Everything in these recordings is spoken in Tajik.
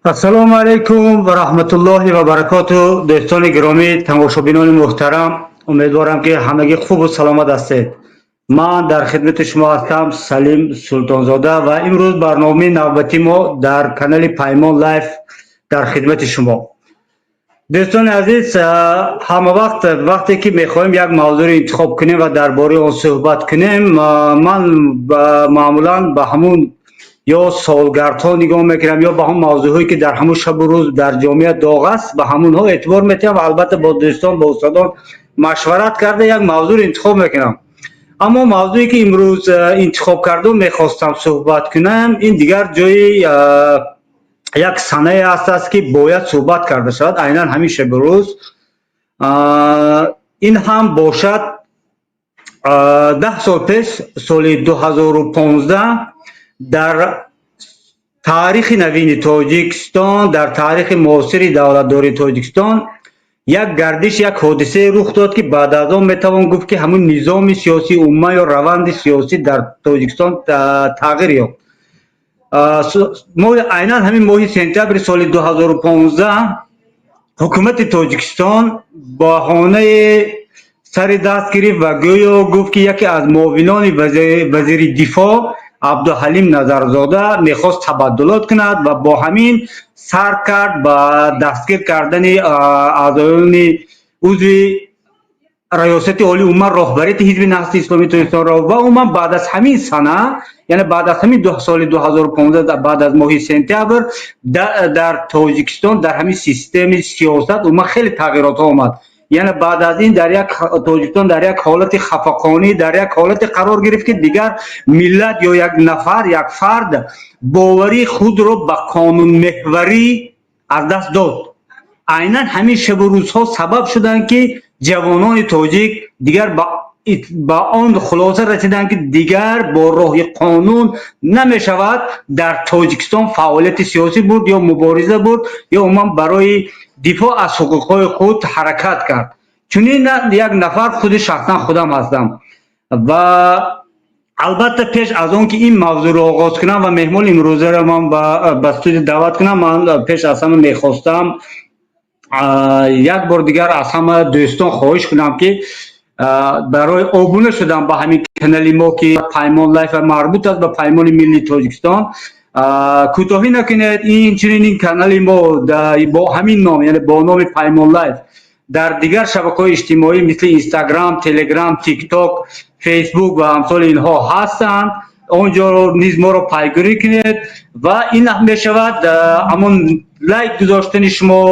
Ассалому алайкум ва раҳматуллоҳи ва баракоту. Дӯстони гиромӣ, тамошобинони муҳтарам, умедворам, ки ҳамагӣ хубу саломат ҳастед. Ман дар хидмати шумо ҳастам, Салим Султонзода, ва имрӯз барномаи навбатии мо дар канали Паймон Лайф дар хидмати шумо. Дӯстони азиз, ҳама вақт, вақте ки мехоҳем як мавзӯъро интихоб кунем ва дар бораи он суҳбат кунем, ман маъмулан ба ҳамун ё солгардҳо нигоҳ мекунам, ё ба ҳамон мавзӯъҳое, ки дар ҳамун шабу рӯз дар ҷомеа доғ аст, ба ҳамунҳо эътибор метиҳам ва албатта бо дӯстон, бо устодон машварат карда, як мавзӯъро интихоб мекунам. Аммо мавзӯе, ки имрӯз интихоб кардум, мехостам суҳбат кунам, ин дигар ҷои як санае аст, ки бояд суҳбат карда шавад айнан ҳамин шабу рӯз. Ин ҳам бошад, 10 сол пеш, соли 2015, дар таърихи навини Тоҷикистон, дар таърихи муосири давлатдории Тоҷикистон як гардиш, як ҳодисае рух дод, ки баъд аз он метавон гуфт, ки ҳамун низоми сиёсӣ умуман ё раванди сиёсӣ дар Тоҷикистон тағйир ёфт. Айнан ҳамин моҳи сентябри соли 2015 ҳукумати Тоҷикистон баҳонаи сари даст гирифт ва гӯё гуфт, ки яке аз муовинони вазири дифоъ, Абдуҳалим Назарзода, мехост табаддулот кунад ва бо ҳамин сар кард ба дастгир кардани аъзоёни узви Раёсати Олии, умуман роҳбарияти Ҳизби Наҳзати Исломии Тоҷикистонро. Ва умуман баъд аз ҳамин сана, яъне баъд аз ҳамин соли 2015, баъд аз моҳи сентябр, дар Тоҷикистон, дар ҳамин системаи сиёсат умуман хеле тағйиротҳо омад. Яъне баъд аз ин дар як Тоҷикистон дар як ҳолати хафақонӣ, дар як ҳолате қарор гирифт, ки дигар миллат ё як нафар, як фард боварии худро ба қонунмеҳварӣ аз даст дод. Айнан ҳамин шабу рӯзҳо сабаб шуданд, ки ҷавонони тоҷик дигар ба он хулоса расиданд, ки дигар бо роҳи қонун намешавад дар Тоҷикистон фаъолияти сиёсӣ бурд ё мубориза бурд, ё умуман барои дифоъ аз ҳуқуқҳои худ ҳаракат кард. Чунин як нафар худи шахсан худам ҳастам. Ва албатта, пеш аз он ки ин мавзӯъро оғоз кунам ва меҳмони имрӯзаро ман ба студия даъват кунам, ман пеш аз ҳама мехостам як бор дигар аз ҳама дӯстон хоҳиш кунам, ки барои обуна шудан ба ҳамин канали мо, ки Паймон Лайф марбут аст ба Паймони Миллии Тоҷикистон, кӯтоҳӣ накунед. Инчунин ин канали мо бо ҳамин ном, яъне бо номи Паймон Лайф, дар дигар шабакаҳои иҷтимоӣ, мисли Инстаграм, Телеграм, Тикток, Фейсбук ва амсоли инҳо ҳастанд. Он ҷо низ моро пайгирӣ кунед. Ва ин мешавад ҳамон лайк гузоштани шумо.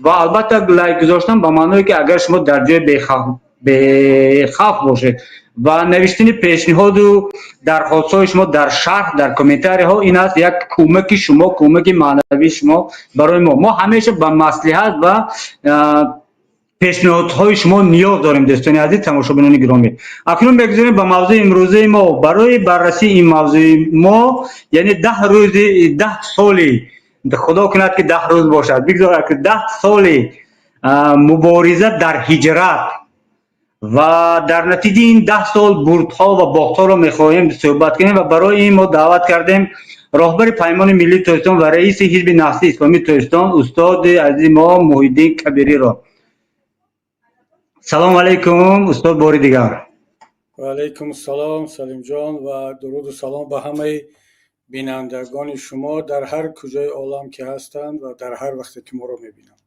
Ва албатта, лайк гузоштан ба маъное, ки агар шумо дар ҷои бехавф бошед, ва навиштани пешниҳоду дархостҳои шумо дар шарҳ, дар комментариҳо, ин аст як кӯмаки шумо, кӯмаки маънавии шумо барои мо. Мо ҳамеша ба маслиҳат ва пешниҳодҳои шумо ниёз дорем. Дӯстони азиз, тамошобинони гиромӣ, акнун мегузарем ба мавзӯи имрӯзаи мо. Барои баррасии ин мавзӯи мо, яъне 10 рӯзи, 10 соли, худо кунад, ки 10 рӯз бошад, бигзорад, ки 10 соли мубориза дар ҳиҷрат ва дар натиҷаи ин 10 сол бурдҳо ва бохтҳоро мехоҳем суҳбат кунем. Ва барои ин мо даъват кардем роҳбари Паймони Миллии Тоҷикистон ва раиси Ҳизби Наҳзати Исломии Тоҷикистон, устоди азизи мо Муҳиддин Кабириро. Салому алайкум, устод, бори дигар. Ва алайкум салом, Салимҷон, ва дуруду салом ба ҳамаи бинандагони шумо дар ҳар куҷои олам ки ҳастанд ва дар ҳар вақте ки моро мебинанд.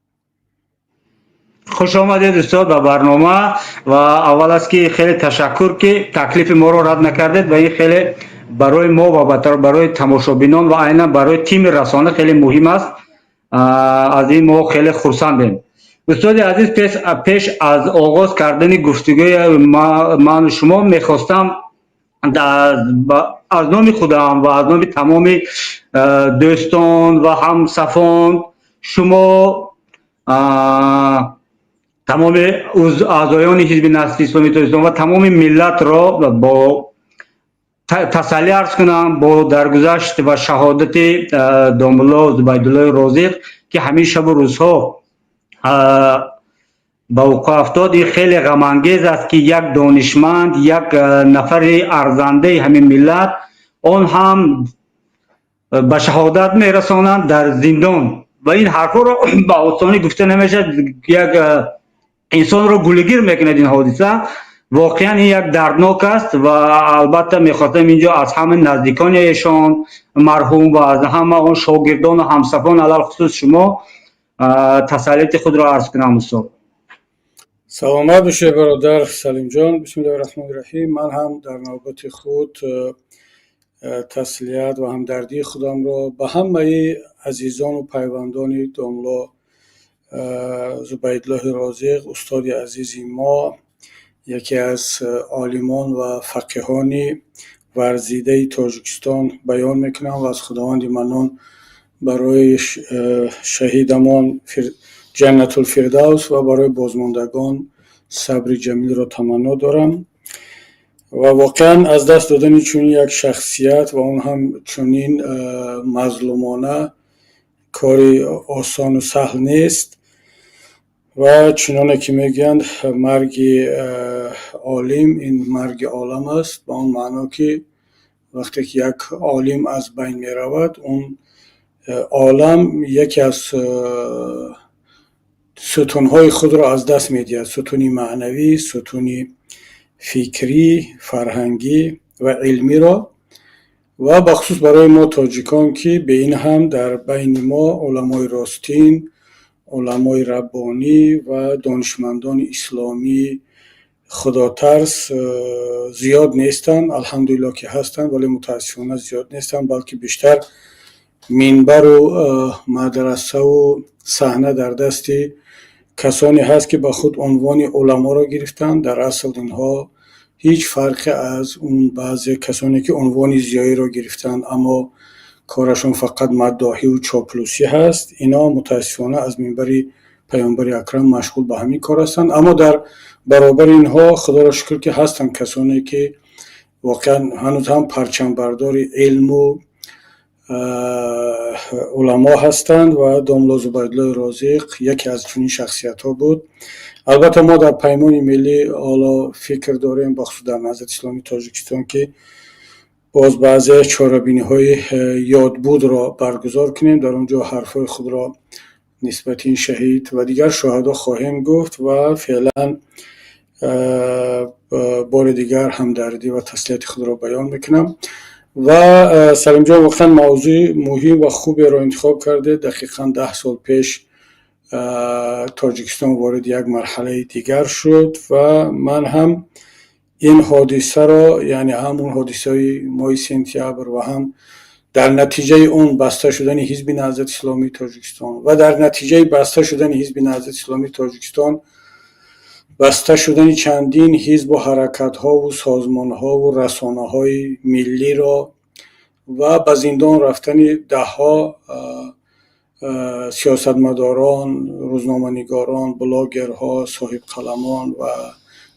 Хуш омадед, устод, ба барнома. Ва аввал аст, ки хеле ташаккур, ки таклифи моро рад накардед, ва ин хеле барои мо ва барои тамошобинон ва айнан барои тими расона хеле муҳим аст. Аз ин мо хеле хурсандем. Устоди азиз, пеш аз оғоз кардани гуфтугӯи ману шумо мехостам аз номи худам ва аз номи тамоми дӯстон ва ҳамсафон шумо, тамоми аъзоёни Ҳизби Наҳзати Исломии Тоҷикистон ва тамоми миллатро бо тасаллӣ арз кунам бо даргузашт ва шаҳодати домулло Зубайдуллои Розиқ, ки ҳамин шабу рӯзҳо ба вуқӯъ афтод. Ин хеле ғамангез аст, ки як донишманд, як нафари арзандаи ҳамин миллат, он ҳам ба шаҳодат мерасонанд дар зиндон. Ва ин ҳарфҳоро ба осонӣ гуфта намешавад, як инсонро гулигир мекунад ин ҳодиса. Воқеан, ин як дарднок аст ва албатта мехостам инҷо аз ҳама наздикони эшон марҳум ва аз ҳама он шогирдону ҳамсафон, алалхусус шумо, тасаллияти худро арз кунам, устод. Саломат бошед, бародар Салимҷон. Бисмиллоҳи раҳмони раҳим. Ман ҳам дар навбати худ таслият ва ҳамдардии худамро ба ҳамаи азизону пайвандони домло Зубайдуллоҳи Розиқ, устоди азизи мо, яке аз олимон ва фақиҳони варзидаи Тоҷикистон баён мекунам ва аз Худованди Маннон барои шаҳидамон Ҷаннатулфирдавс ва барои бозмондагон сабри ҷамилро таманно дорам. Ва воқеан аз даст додани чунин як шахсият ва он ҳам чунин мазлумона кори осону саҳл нест. Ва чуноне ки мегӯянд, марги олим ин марги олам аст, ба он маъно ки вақте ки як олим аз байн меравад, он олам яке аз сутунҳои худро аз даст медиҳад: сутуни маънавӣ, сутуни фикрӣ, фарҳангӣ ва илмиро. Ва бахусус барои мо тоҷикон, ки бе ин ҳам дар байни мо уламои ростин, уламои раббонӣ ва донишмандони исломӣ худотарс зиёд нестанд. Алҳамдулиллоҳ, ки ҳастанд, вале мутаассифона зиёд нестанд, балки бештар минбару мадрасаву саҳна дар дасти касоне ҳаст, ки ба худ унвони уламоро гирифтанд. Дар асл инҳо ҳеҷ фарқе аз он баъзе касоне, ки унвони зиёиро гирифтанд, аммо корашон фақат маддоҳиву чоплусӣ ҳаст, ино мутаассифона аз минбари Паёмбари Акрам машғул ба ҳамин кор ҳастанд. Аммо дар баробари инҳо, Худоро шукр, ки ҳастанд касоне, ки воқеан ҳанӯз ҳам парчамбардори илму уламо ҳастанд ва домло Зубайдуллои Розиқ яке аз чунин шахсиятҳо буд. Албатта, мо дар Паймони Миллӣ ҳоло фикр дорем, бахусус дар Наҳзати Исломии Тоҷикистон, ки боз баъзе чорабиниҳои ёдбудро баргузор кунем. Дар он ҷо ҳарфҳои худро нисбати ин шаҳид ва дигар шуҳадо хоҳем гуфт. Ва феълан бори дигар ҳамдардӣ ва таслияти худро баён мекунам. Ва Салимҷон, воқеан мавзӯи муҳим ва хуберо интихоб кардед. Дақиқан 10 сол пеш Тоҷикистон вориди як марҳалаи дигар шуд ва ман ҳам ин ҳодисаро, яъне ҳам он ҳодисаи моҳи сентябр ва ҳам дар натиҷаи он баста шудани Ҳизби Наҳзати Исломии Тоҷикистон ва дар натиҷаи баста шудани Ҳизби Наҳзати Исломии Тоҷикистон баста шудани чандин ҳизбу ҳаракатҳову созмонҳову расонаҳои миллиро ва ба зиндон рафтани даҳҳо сиёсатмадорон, рӯзноманигорон, блогерҳо, соҳибқаламон ва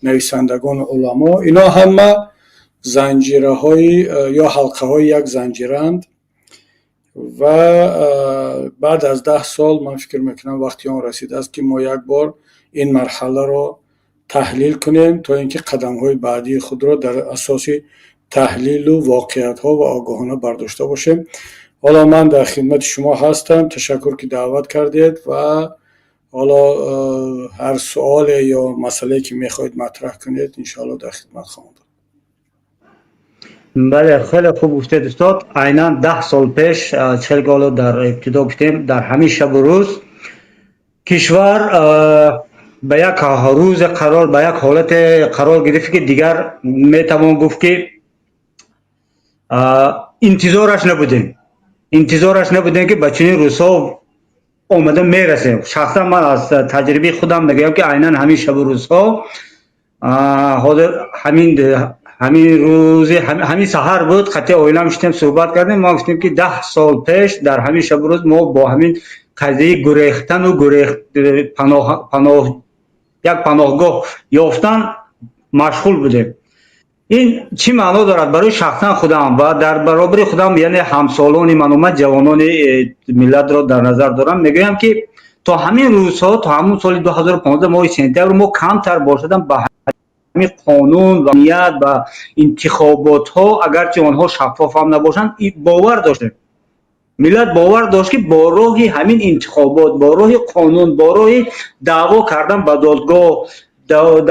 нависандагону уламо, ино ҳама занҷираҳои ё ҳалқаҳои як занҷираанд. Ва баъд аз 10 сол ман фикр мекунам, вақти он расидааст, ки мо як бор ин марҳаларо таҳлил кунем, то ин ки қадамҳои баъдии худро дар асоси таҳлилу воқеиятҳо ва огоҳона бардошта бошем. Ҳоло ман дар хидмати шумо ҳастам. Ташаккур, ки даъват кардед, ва ҳоло ҳар суоле ё масъалае, ки мехоҳед матраҳ кунед, иншоалло дар хидмат хоҳам буд. Бале, хеле хуб гуфтед, устод. Айнан 10 сол пеш, чӣ хел ҳоло дар ибтидо гуфтем, дар ҳамин шабу рӯз кишвар ба як рӯзе қарор, ба як ҳолате қарор гирифт, ки дигар метавон гуфт, ки интизораш набудем, интизораш набудем, ки ба чунин рӯзҳо омада мерасем. Шахсан ман аз таҷрибаи худам мегӯям, ки айнан ҳамин шабу рӯзҳо, ҳозир ҳамин рӯзи ҳамин саҳар буд, қати оилам шудем, суҳбат кардем. Мо гуфтем, ки 10 сол пеш дар ҳамин шабу рӯз мо бо ҳамин қазияи гурехтану паноҳ, як паноҳгоҳ ёфтан машғул будем. Ин чӣ маъно дорад барои шахсан худам ва дар баробари худам, яъне ҳамсолони ман, умуман ҷавонони миллатро дар назар дорам, мегӯям, ки то ҳамин рӯзҳо, то ҳамун соли 2015 моҳи сентябр мо камтар бошадам ба ҳамин қонун ва ният ба интихоботҳо, агарчи онҳо шаффоф ҳам набошанд, бовар доштем. Миллат бовар дошт, ки бо роҳи ҳамин интихобот, бо роҳи қонун, бо роҳи даъво кардан ба додгоҳ,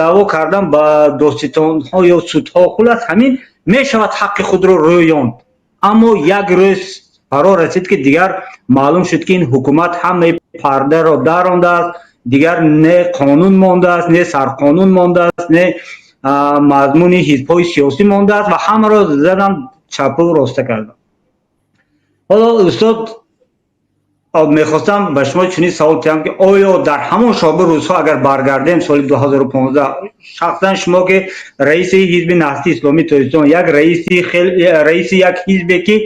даъво кардан ба додситонҳо ё судҳо, хулас, ҳамин мешавад ҳаққи худро рӯёнд. Аммо як рӯз фаро расид, ки дигар маълум шуд, ки ин ҳукумат ҳамаи пардаро дарондааст. Дигар не қонун мондааст, не сарқонун мондааст, не мазмуни ҳизбҳои сиёсӣ мондааст ва ҳамаро задан чапу роста карданд. Ҳоло, устод, мехостам ба шумо чунин савол диҳам, ки оё дар ҳамон шобу рӯзҳо, агар баргардем соли 2015, шахсан шумо, ки раиси ҳизби Наҳзати Исломии Тоҷикистон, як раиси як ҳизбе, ки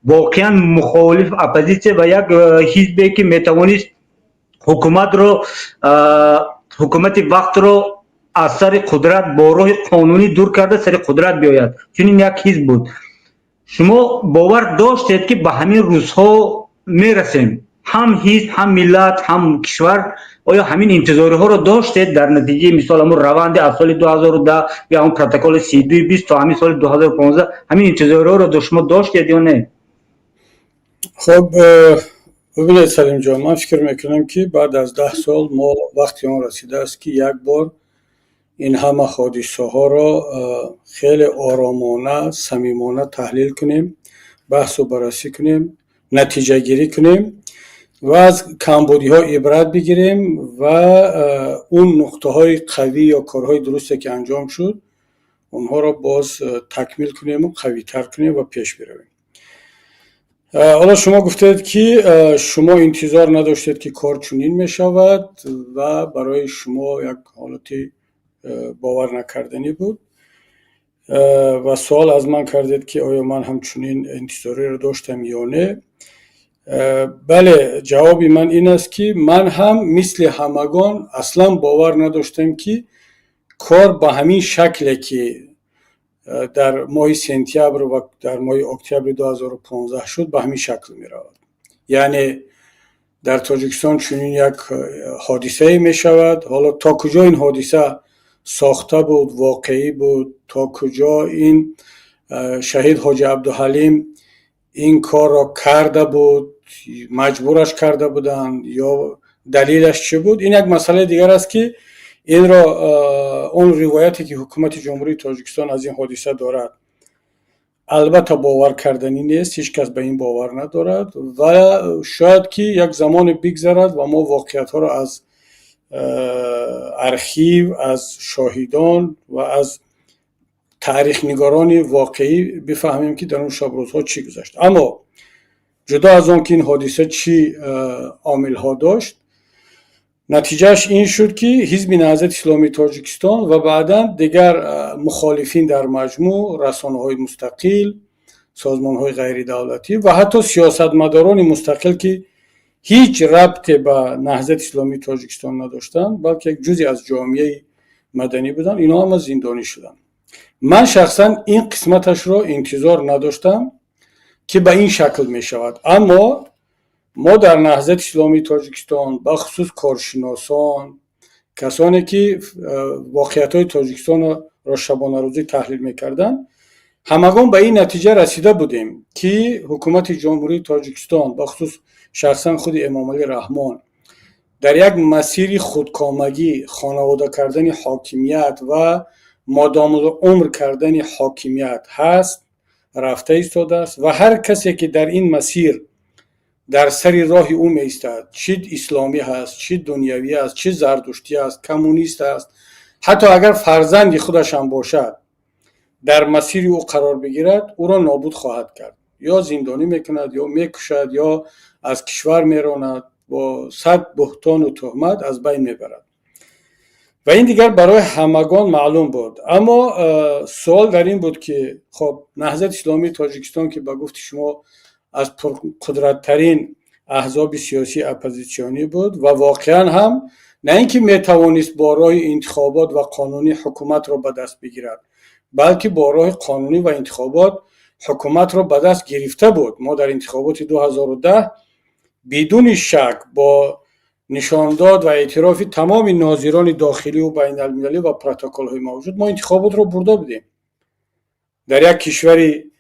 воқеан мухолиф, оппозитсия ва як ҳизбе, ки метавонист ҳукуматро, ҳукумати вақтро аз сари қудрат бо роҳи қонунӣ дур карда, сари қудрат биёяд, чунин як ҳизб буд, шумо бовар доштед, ки ба ҳамин рӯзҳо мерасем, ҳам ҳизб, ҳам миллат, ҳам кишвар? Оё ҳамин интизориҳоро доштед дар натиҷаи, мисол, ҳамун раванди аз соли 2010 ё ҳамун протоколи 32-20 то ҳамин соли 2015, ҳамин интизориҳоро шумо доштед ё не? Хуб, бибинед, Салимҷон, ман фикр мекунам, ки баъд аз 10 сол мо вақти он расидааст, ки як бор ин ҳама ҳодисаҳоро хеле оромона, самимона таҳлил кунем, баҳсу баррасӣ кунем, натиҷагирӣ кунем ва аз камбудиҳо ибрат бигирем ва он нуқтаҳои қавӣ ё корҳои дурусте, ки анҷом шуд, онҳоро боз такмил кунему қавитар кунем ва пеш биравем. Ҳоло шумо гуфтед, ки шумо интизор надоштед, ки кор чунин мешавад, ва барои шумо як ҳолати бовар накарданӣ буд ва суол аз ман кардед, ки оё ман ҳамчунин интизориро доштам ё не. Бале, ҷавоби ман ин аст, ки ман ҳам мисли ҳамагон аслан бовар надоштам, ки кор ба ҳамин шакле, ки дар моҳи сентябр ва дар моҳи октябри 2015 шуд, ба ҳамин шакл меравад. Яъне дар Тоҷикистон чунин як ҳодисае мешавад. Ҳоло то куҷо ин ҳодиса сохта буд, воқеӣ буд, то куҷо ин шаҳид Ҳоҷи Абдуҳалим ин корро карда буд, маҷбураш карда буданд ё далелаш чӣ буд, ин як масъалаи дигар аст, ки инро он ривояте, ки ҳукумати Ҷумҳурии Тоҷикистон аз ин ҳодиса дорад, албатта бовар карданӣ нест, ҳеҷ кас ба ин бовар надорад. Ва шояд ки як замоне бигзарад ва мо воқеиятҳоро аз архив, аз шоҳидон ва аз таърихнигорони воқеӣ бифаҳмем, ки дар он шабрӯзҳо чӣ гузашт. Аммо ҷудо аз он ки ин ҳодиса чӣ омилҳо дошт, натиҷааш ин шуд, ки ҳизби Наҳзати Исломии Тоҷикистон ва баъдан дигар мухолифин дар маҷмӯъ, расонаҳои мустақил, созмонҳои ғайридавлатӣ ва ҳатто сиёсатмадорони мустақил, ки ҳеҷ рабте ба Наҳзати Исломии Тоҷикистон надоштанд, балки як ҷузъе аз ҷомеаи маданӣ буданд, инҳо ҳама зиндонӣ шуданд. Ман шахсан ин қисматашро интизор надоштам, ки ба ин шакл мешавад. Аммо мо дар Наҳзати Исломии Тоҷикистон, бахусус коршиносон, касоне, ки воқеиятҳои Тоҷикистонро шабонарӯзӣ таҳлил мекарданд, ҳамагон ба ин натиҷа расида будем, ки ҳукумати Ҷумҳурии Тоҷикистон, бахусус шахсан худи Эмомалӣ Раҳмон, дар як масири худкомагӣ, хонавода кардани ҳокимият ва модомулумр кардани ҳокимият ҳаст, рафта истодааст ва ҳар касе, ки дар ин масир дар сари роҳи ӯ меистад, чӣ исломӣ ҳаст, чӣ дунявӣ аст, чӣ зардуштӣ аст, коммунист аст, ҳатто агар фарзанди худашам бошад, дар масири ӯ қарор бигирад, ӯро нобуд хоҳад кард, ё зиндонӣ мекунад, ё мекушад, ё аз кишвар меронад, бо сад буҳтону туҳмат аз байн мебарад. Ва ин дигар барои ҳамагон маълум буд. Аммо суол дар ин буд, ки хоб, Наҳзати Исломии Тоҷикистон, ки ба гуфти шумо аз пурқудраттарин аҳзоби сиёсии оппозитсионӣ буд ва воқеан ҳам на ин ки метавонист бо роҳи интихобот ва қонунӣ ҳукуматро ба даст бигирад, балки бо роҳи қонунӣ ва интихобот ҳукуматро ба даст гирифта буд. Мо дар интихоботи 2010 бидуни шак, бо нишондод ва эътирофи тамоми нозирони дохиливу байналмилалӣ ва протоколҳои мавҷуд, мо интихоботро бурда будем. Дар як кишвари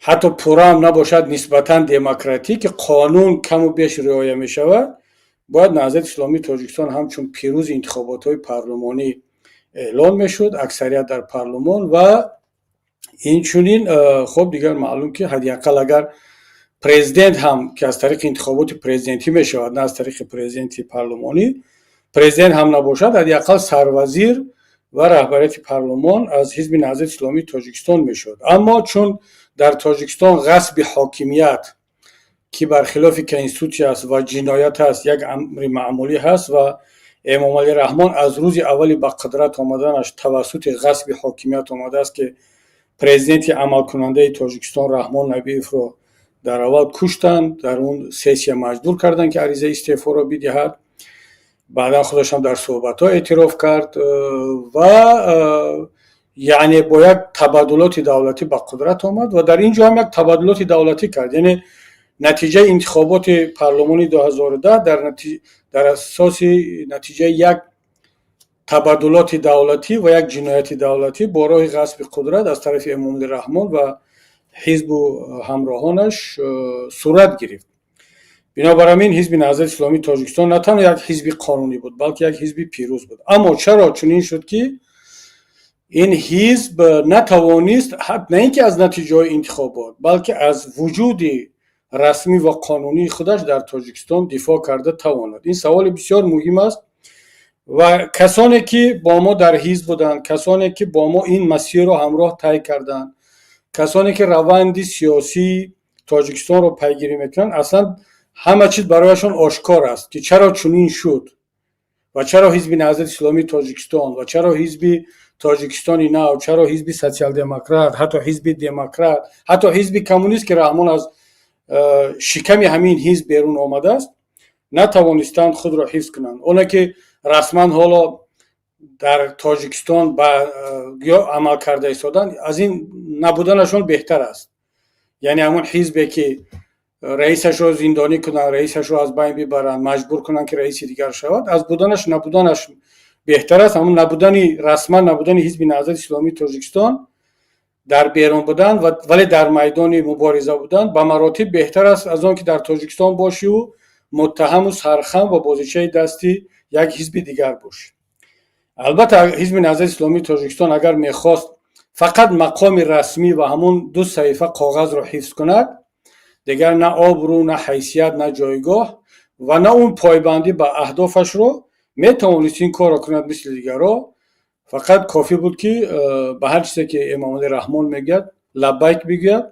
Ҳатто пурраам набошад, нисбатан демократӣ, ки қонун каму беш риоя мешавад, бояд Наҳзати Исломии Тоҷикистон ҳамчун пирӯзи интихоботҳои парлумонӣ эълон мешуд, аксарият дар парлумон ва инчунин. Хоб, дигар маълум, ки ҳадди ақал агар президент ҳам, ки аз тариқи интихоботи президентӣ мешавад, на аз тариқи президенти парлумонӣ, президент ҳам набошад, ҳадди ақал сарвазир ва раҳбарияти парлумон аз Ҳизби Наҳзати Исломии Тоҷикистон мешуд. Аммо чун дар Тоҷикистон ғасби ҳокимият, ки бар хилофи конститутсия аст ва ҷиноят аст, як амри маъмулӣ ҳаст ва Эмомалӣ Раҳмон аз рӯзи аввали ба қудрат омаданаш тавассути ғасби ҳокимият омадааст, ки президенти амалкунандаи Тоҷикистон Раҳмон Набиевро дар аввал куштанд, дар он сессия маҷбур карданд, ки аризаи истеъфоро бидиҳад. Баъдан худашам дар суҳбатҳо эътироф кард ва яъне бо як табаддулоти давлатӣ ба қудрат омад ва дар ин ҷо ҳам як табаддулоти давлатӣ кард. Яъне натиҷаи интихоботи парлумони 2010 дар асоси натиҷаи як табаддулоти давлатӣ ва як ҷинояти давлатӣ бо роҳи ғасби қудрат аз тарафи Эмомалӣ Раҳмон ва ҳизбу ҳамроҳонаш сурат гирифт. Бинобар ҳамин Ҳизби Наҳзати Исломии Тоҷикистон на танҳо як ҳизби қонунӣ буд, балки як ҳизби пирӯз буд. Аммо чаро чунин шуд, ки ин ҳизб натавонист на ин ки аз натиҷаҳои интихобот, балки аз вуҷуди расмӣ ва қонунии худаш дар Тоҷикистон дифоъ карда тавонад? Ин саволи бисёр муҳим аст ва касоне, ки бо мо дар ҳизб буданд, касоне, ки бо мо ин масирро ҳамроҳ тай карданд, касоне, ки раванди сиёсии Тоҷикистонро пайгирӣ мекунанд, аслан ҳама чиз барояшон ошкор аст, ки чаро чунин шуд ва чаро Ҳизби Наҳзати Исломии Тоҷикистон ва чаро Ҳизби Тоҷикистони Нав, чаро Ҳизби Социал-Демократ, ҳатто Ҳизби Демократ, ҳатто Ҳизби Коммунист, ки Раҳмон аз шиками ҳамин ҳизб берун омадааст, натавонистанд худро ҳифз кунанд. Оне ки расман ҳоло дар Тоҷикистон ба ё амал карда истоданд, аз ин набуданашон беҳтар аст. Яъне ҳамон ҳизбе, ки раисашро зиндонӣ кунанд, раисашро аз байн бибаранд, маҷбур кунанд, ки раиси дигар шавад, аз буданаш набуданаш беҳтар аст. Ҳамон набудани, расман набудани Ҳизби Наҳзати Исломии Тоҷикистон, дар берун будан, вале дар майдони мубориза будан ба маротиб беҳтар аст аз он ки дар Тоҷикистон бошиву муттаҳаму сархам ва бозичаи дасти як ҳизби дигар бошӣ. Албатта, Ҳизби Наҳзати Исломии Тоҷикистон агар мехост фақат мақоми расмӣ ва ҳамон ду саҳифа коғазро ҳифз кунад, дигар на обрӯ, на ҳайсият, на ҷойгоҳ ва на он пойбандӣ ба аҳдофашро, метавонист ин корро кунад мисли дигарро. Фақат кофӣ буд, ки ба ҳар чизе, ки Эмомалӣ Раҳмон мегӯяд, лаббайк бигӯяд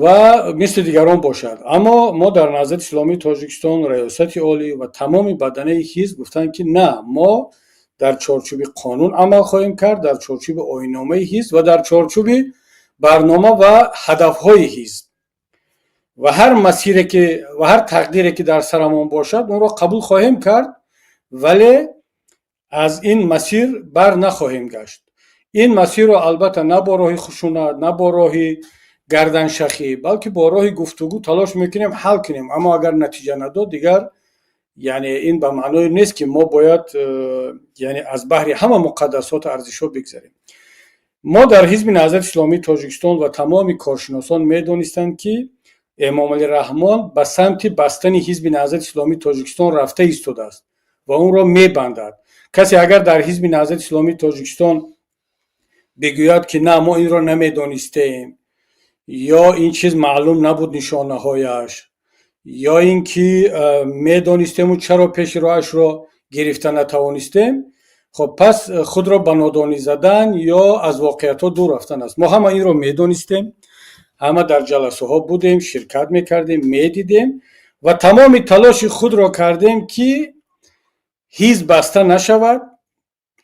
ва мисли дигарон бошад. Аммо мо дар Наҳзати Исломии Тоҷикистон, Раёсати Олӣ ва тамоми баданаи ҳизб гуфтанд, ки на, мо дар чорчӯби қонун амал хоҳем кард, дар чорчӯби оинномаи ҳизб ва дар чорчӯби барнома ва ҳадафҳои ҳизб ва ҳар масире ки ва ҳар тақдире, ки дар сарамон бошад, онро қабул хоҳем кард, вале аз ин масир бар нахоҳем гашт. Ин масирро, албатта, на бо роҳи хушунат, на бо роҳи гарданшахӣ, балки бо роҳи гуфтугӯ талош мекунем ҳал кунем. Аммо агар натиҷа надод, дигар яъне ин ба маъное нест, ки мо бояд яъне аз баҳри ҳама муқаддасоту арзишҳо бигзарем. Мо дар Ҳизби Наҳзати Исломии Тоҷикистон ва тамоми коршиносон медонистанд, ки Эмомалӣ Раҳмон ба самти бастани Ҳизби Наҳзати Исломии Тоҷикистон рафта истодааст ва онро мебандад. Касе агар дар Ҳизби Наҳзати Исломии Тоҷикистон бигӯяд, ки на, мо инро намедонистем, ё ин чиз маълум набуд нишонаҳояш, ё ин ки медонистему чаро пеши роҳашро гирифта натавонистем, хоб, пас худро ба нодонӣ задан ё аз воқеиятҳо дур рафтан аст. Мо ҳама инро медонистем, ҳама дар ҷаласаҳо будем, ширкат мекардем, медидем ва тамоми талоши худро кардем, ки ҳизб баста нашавад,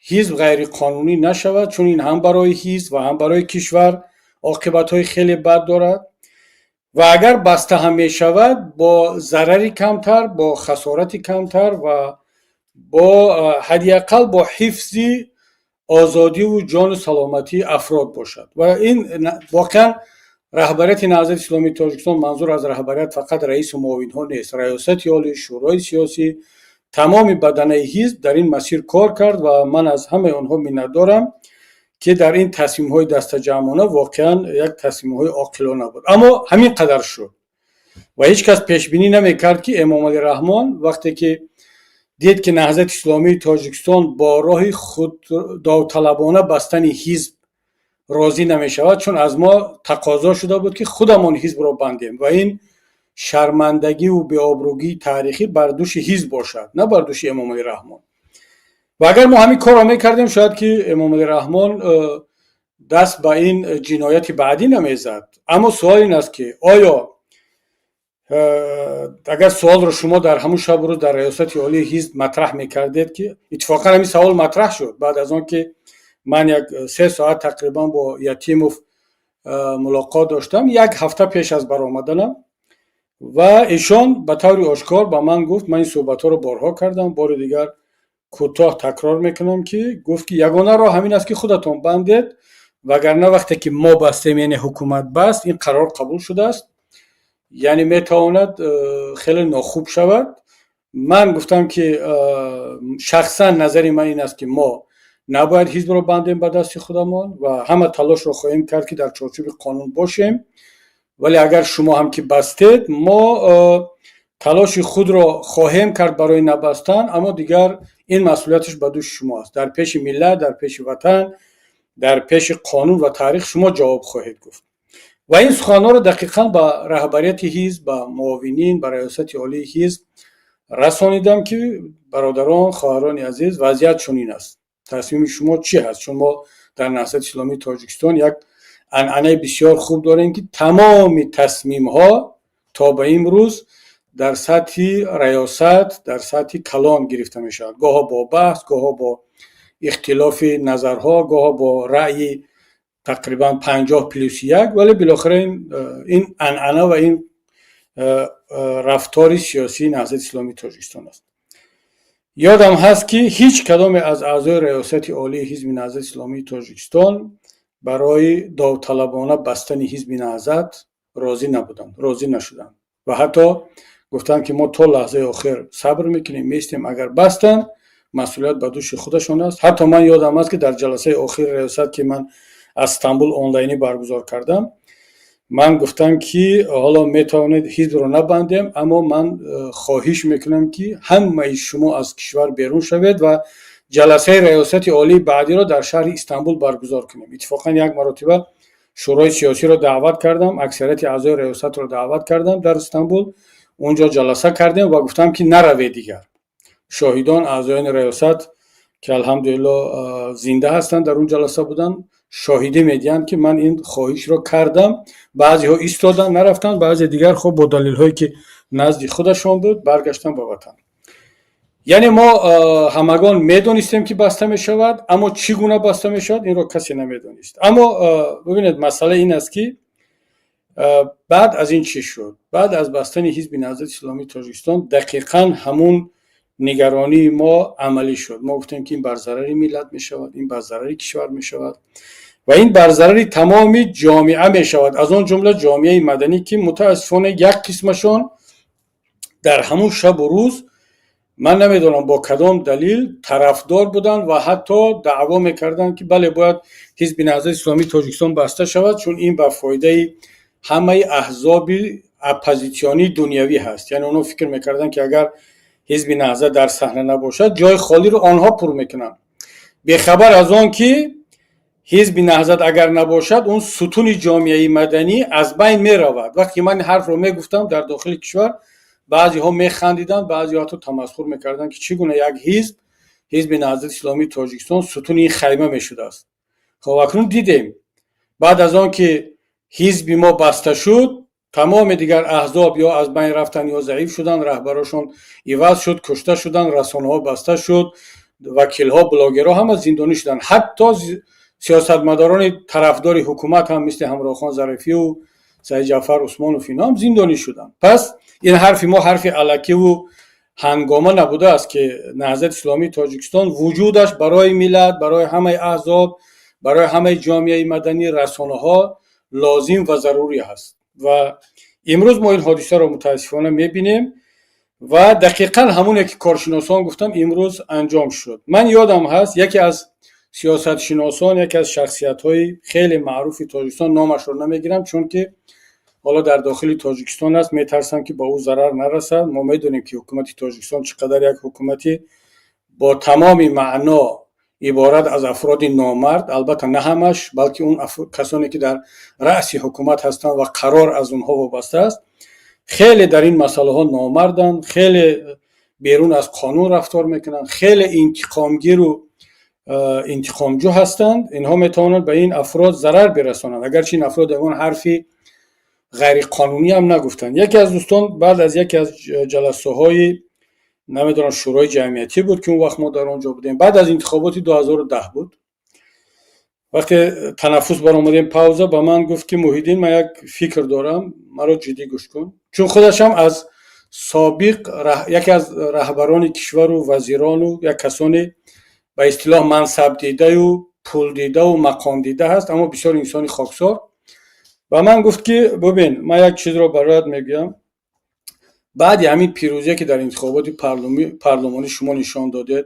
ҳизб ғайриқонунӣ нашавад, чун ин ҳам барои ҳизб ва ҳам барои кишвар оқибатҳои хеле бад дорад ва агар баста ҳам мешавад, бо зарари камтар, бо хасорати камтар ва бо ҳадди ақал бо ҳифзи озодиву ҷону саломатии афрод бошад. Ва ин воқеан раҳбарияти Наҳзати Исломии Тоҷикистон, манзур аз раҳбарият фақат раису муовинҳо нест, Раёсати Олӣ, Шӯрои сиёсӣ, тамоми баданаи ҳизб дар ин масир кор кард ва ман аз ҳамаи онҳо миннатдорам, Ки дар ин тасмимҳои дастаҷамъона воқеан як тасмимҳои оқилона буд, аммо ҳамин қадар шуд ва ҳеҷ кас пешбинӣ намекард, ки Эмомалӣ Раҳмон вақте ки дид, ки Наҳзати Исломии Тоҷикистон бо роҳи худ довталабона бастани ҳизб розӣ намешавад, чун аз мо тақозо шуда буд, ки худамон ҳизбро бандем ва ин шармандагиву беобрӯгии таърихӣ бар дӯши ҳизб бошад, на бар дӯши Эмомалӣ Раҳмон. Ва агар мо ҳамин корро мекардем, шояд ки Эмомалӣ Раҳмон даст ба ин ҷинояти баъдӣ намезад. Аммо суол ин аст, ки оё агар суолро шумо дар ҳамун шабу рӯз дар Раёсати Олии ҳизб матраҳ мекардед, ки иттифоқан ҳамин савол матраҳ шуд баъд аз он ки ман як 3 соат тақрибан бо Ятимов мулоқот доштам, як ҳафта пеш аз баромаданам, ва эшон ба таври ошкор ба ман гуфт, ман ин суҳбатҳоро борҳо кардам, бори дигар кӯтоҳ такрор мекунам, ки гуфт, ки ягона роҳ ҳамин аст, ки худатон бандед, вагарна вақте ки мо бастем, яъне ҳукумат баст, ин қарор қабул шудааст, яъне метавонад хеле нохуб шавад. Ман гуфтам, ки шахсан назари ман ин аст, ки мо набояд ҳизбро бандем ба дасти худамон ва ҳама талошро хоҳем кард, ки дар чорчӯби қонун бошем, вале агар шумо ҳам ки бастед, мо талоши худро хоҳем кард барои набастан, аммо дигар ин масъулияташ ба дӯши шумо аст. Дар пеши миллат, дар пеши ватан, дар пеши қонун ва таърих шумо ҷавоб хоҳед гуфт. Ва ин суханҳоро дақиқан ба раҳбарияти ҳизб, ба муовинин, ба Раёсати Олии ҳизб расонидам, ки бародарон, хоҳарони азиз, вазъият чунин аст, тасмими шумо чӣ ҳаст? Чун мо дар Наҳзати Исломии Тоҷикистон як анъанаи бисёр хуб дорем, ки тамоми тасмимҳо то ба имрӯз дар сатҳи раёсат, дар сатҳи калон гирифта мешавад, гоҳо бо баҳс, гоҳо бо ихтилофи назарҳо, гоҳо бо раъйи тақрибан 50 плюс 1, вале билохира ин анъана ва ин рафтори сиёсии Наҳзати Исломии Тоҷикистон аст. Ёдам ҳаст, ки ҳеҷ кадоме аз аъзои Раёсати Олии Ҳизби Наҳзати Исломии Тоҷикистон барои довталабона бастани Ҳизби Наҳзат розӣ набуданд, розӣ нашуданд ва ҳатто гуфтанд, ки мо то лаҳзаи охир сабр мекунем, меистем, агар бастанд, масъулият ба дӯши худашон аст. Ҳатто ман ёдам аст, ки дар ҷаласаи охири раёсат, ки ман аз Стамбул онлайнӣ баргузор кардам, ман гуфтам, ки ҳоло метавонед ҳизбро набандем, аммо ман хоҳиш мекунам, ки ҳамаи шумо аз кишвар берун шавед ва ҷаласаи Раёсати Олии баъдиро дар шаҳри Истанбул баргузор кунем. Иттифоқан як маротиба Шӯрои сиёсиро даъват кардам, аксарияти аъзои раёсатро даъват кардам дар Истанбул, унҷо ҷаласа кардем ва гуфтам, ки наравед дигар. Шоҳидон, аъзоёни раёсат, ки алҳамдулилло зинда ҳастанд, дар он ҷаласа буданд, шоҳидӣ медиҳанд, ки ман ин хоҳишро кардам. Баъзеҳо истоданд, нарафтанд, баъзе дигар хуб бо далелҳое, ки назди худашон буд, баргаштанд ба ватан. Яъне мо ҳамагон медонистем, ки баста мешавад, аммо чӣ гуна баста мешавад, инро касе намедонист. Аммо бибинед, масъала ин аст, ки баъд аз ин чӣ шуд? Баъд аз бастани Ҳизби Наҳзати Исломии Тоҷикистон дақиқан ҳамун нигаронии мо амалӣ шуд. Мо гуфтем, ки ин бар зарари миллат мешавад, ин бар зарари кишвар мешавад ва ин бар зарари тамоми ҷомеа мешавад, аз он ҷумла ҷомеаи маданӣ, ки мутаассифона як қисмашон дар ҳамун шабу рӯз, ман намедонам бо кадом далил, тарафдор буданд ва ҳатто даъво мекарданд, ки бале, бояд Ҳизби Наҳзати Исломии Тоҷикистон баста шавад, чун ин ба фоидаи ҳамаи аҳзоби оппозитсионии дунявӣ ҳаст. Яъне онҳо фикр мекарданд, ки агар Ҳизби Наҳзат дар саҳна набошад, ҷои холиро онҳо пур мекунанд, бехабар аз он ки Ҳизби Наҳзат агар набошад, он сутуни ҷомеаи маданӣ аз байн меравад. Вақте ки ман ин ҳарфро мегуфтам, дар дохили кишвар баъзеҳо механдиданд, баъзеҳо ҳатто тамасхур мекарданд, ки чӣ гуна як ҳизб, Ҳизби Наҳзати Исломии Тоҷикистон, сутуни ин хайма мешудааст. Хоб, акнун дидем, баъд аз он ки ҳизби мо баста шуд, тамоми дигар аҳзоб ё аз байн рафтанд, ё заиф шуданд, раҳбарошон иваз шуд, кушта шуданд, расонаҳо баста шуд, вакилҳо, блогерҳо ҳама зиндонӣ шуданд. Ҳатто сиёсатмадорони тарафдори ҳукумат ҳам, мисли Ҳамроҳхон Зарифию Саидҷаъфар Усмонов, инҳо ҳам зиндонӣ шуданд. Пас ин ҳарфи мо ҳарфи алакиву ҳангома набудааст, ки Наҳзати Исломии Тоҷикистон вуҷудаш барои миллат, барои ҳамаи аҳзоб, барои ҳамаи ҷомеаи маданӣ, расонаҳо лозим ва зарурӣ ҳаст. Ва имрӯз мо ин ҳодисаро мутаассифона мебинем ва дақиқан ҳамоне, ки коршиносон гуфтанд, имрӯз анҷом шуд. Ман ёдам ҳаст, яке аз Сиёсатшиносон, яке аз шахсиятҳои хеле маъруфи Тоҷикистон, номашро намегирам, чунки ҳоло дар дохили Тоҷикистон аст, метарсам, ки ба ӯ зарар нарасад. Мо медонем, ки ҳукумати Тоҷикистон чӣ қадар як ҳукумати бо тамоми маъно иборат аз афроди номард, албатта на ҳамаш, балки он касоне, ки дар раъси ҳукумат ҳастанд ва қарор аз онҳо вобаста аст, хеле дар ин масъалаҳо номарданд, хеле берун аз қонун рафтор мекунанд, хеле интиқомгиру интиқомҷӯ ҳастанд. Инҳо метавонанд ба ин афрод зарар бирасонанд, агарчи ин афрод ягон ҳарфи ғайриқонунӣ ҳам нагуфтанд. Яке аз дӯстон баъд аз яке аз ҷаласаҳои, намедонам, Шӯрои ҷамъиятӣ буд, ки он вақт мо дар он ҷо будем, баъд аз интихоботи 2010 буд, вақте танаффус баромадем, пауза, ба ман гуфт, ки «Муҳиддин, ман як фикр дорам, маро ҷиддӣ гӯш кун», чун худашам аз собиқ яке аз раҳбарони кишвару вазирону як касоне ба истилоҳ мансабдидаю пулдидаву мақомдида ҳаст, аммо бисёр инсони хоксор. Ба ман гуфт, ки «Бубин, ман як чизро бароят мегӯям. Баъди ҳамин пирӯзие, ки дар интихоботи парлумонӣ шумо нишон додед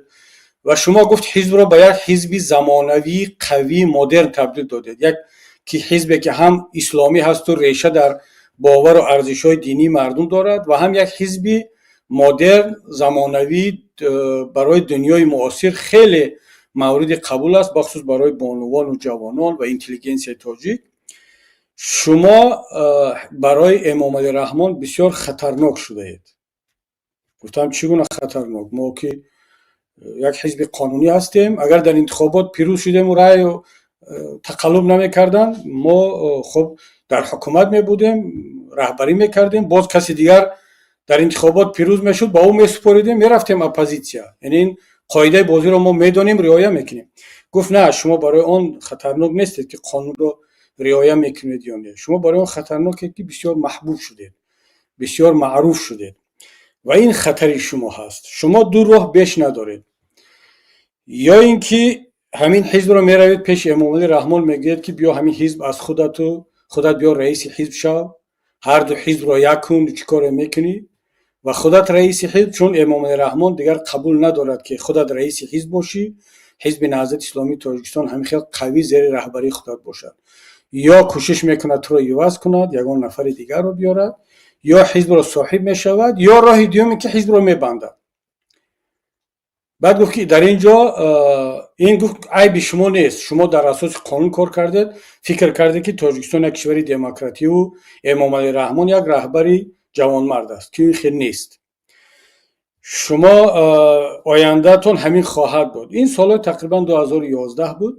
ва шумо, гуфт, ҳизбро ба як ҳизби замонавии қавии модерн табдил додед, як ки ҳизбе, ки ҳам исломӣ ҳасту реша дар бовару арзишҳои динии мардум дорад ва ҳам як ҳизби модерн, замонавӣ, барои дунёи муосир хеле мавриди қабул аст, бахусус барои бонувону ҷавонон ва интеллигенсияи тоҷик, шумо барои Эмомалӣ Раҳмон бисёр хатарнок шудаед». Гуфтам: «Чӣ гуна хатарнок? Мо ки як ҳизби қонунӣ ҳастем, агар дар интихобот пирӯз шудему раъю тақаллуб намекарданд, мо хуб дар ҳукумат мебудем, раҳбарӣ мекардем. Боз каси дигар дар интихобот пирӯз мешуд, ба ӯ месупоридем, мерафтем оппозитсия. Яъне ин қоидаи бозиро мо медонем, риоя мекунем». Гуфт: «На, шумо барои он хатарнок нестед, ки қонунро риоя мекунед ё не. Шумо барои он хатарнокед, ки бисёр маҳбуб шудед, бисёр маъруф шудед ва ин хатари шумо ҳаст. Шумо ду роҳ беш надоред: ё ин ки ҳамин ҳизбро меравед пеши Эмомалӣ Раҳмон, мегӯед, ки биё, ҳамин ҳизб аз худату худат биё, раиси ҳизб шав, ҳарду ҳизбро як кун, чӣ коре мекунӣ ва худат раиси ҳизб, чун Эмомалӣ Раҳмон дигар қабул надорад, ки худат раиси ҳизб бошӣ, Ҳизби Наҳзати Исломии Тоҷикистон ҳамин хел қавӣ зери раҳбарии худат бошад. Ё кӯшиш мекунад туро иваз кунад, ягон нафари дигарро биёрад, ё ҳизбро соҳиб мешавад, ё роҳи дуюме, ки ҳизбро мебандад». Баъд гуфт, ки дар ин ҷо ин, гуфт, айби шумо нест. Шумо дар асоси қонун кор кардед, фикр кардед, ки Тоҷикистон як кишвари демокративу Эмомалӣ Раҳмон як раҳбари ҷавонмард аст, ки ин хел нест. Шумо ояндаатон ҳамин хоҳад буд». Ин солҳои тақрибан 2011 буд,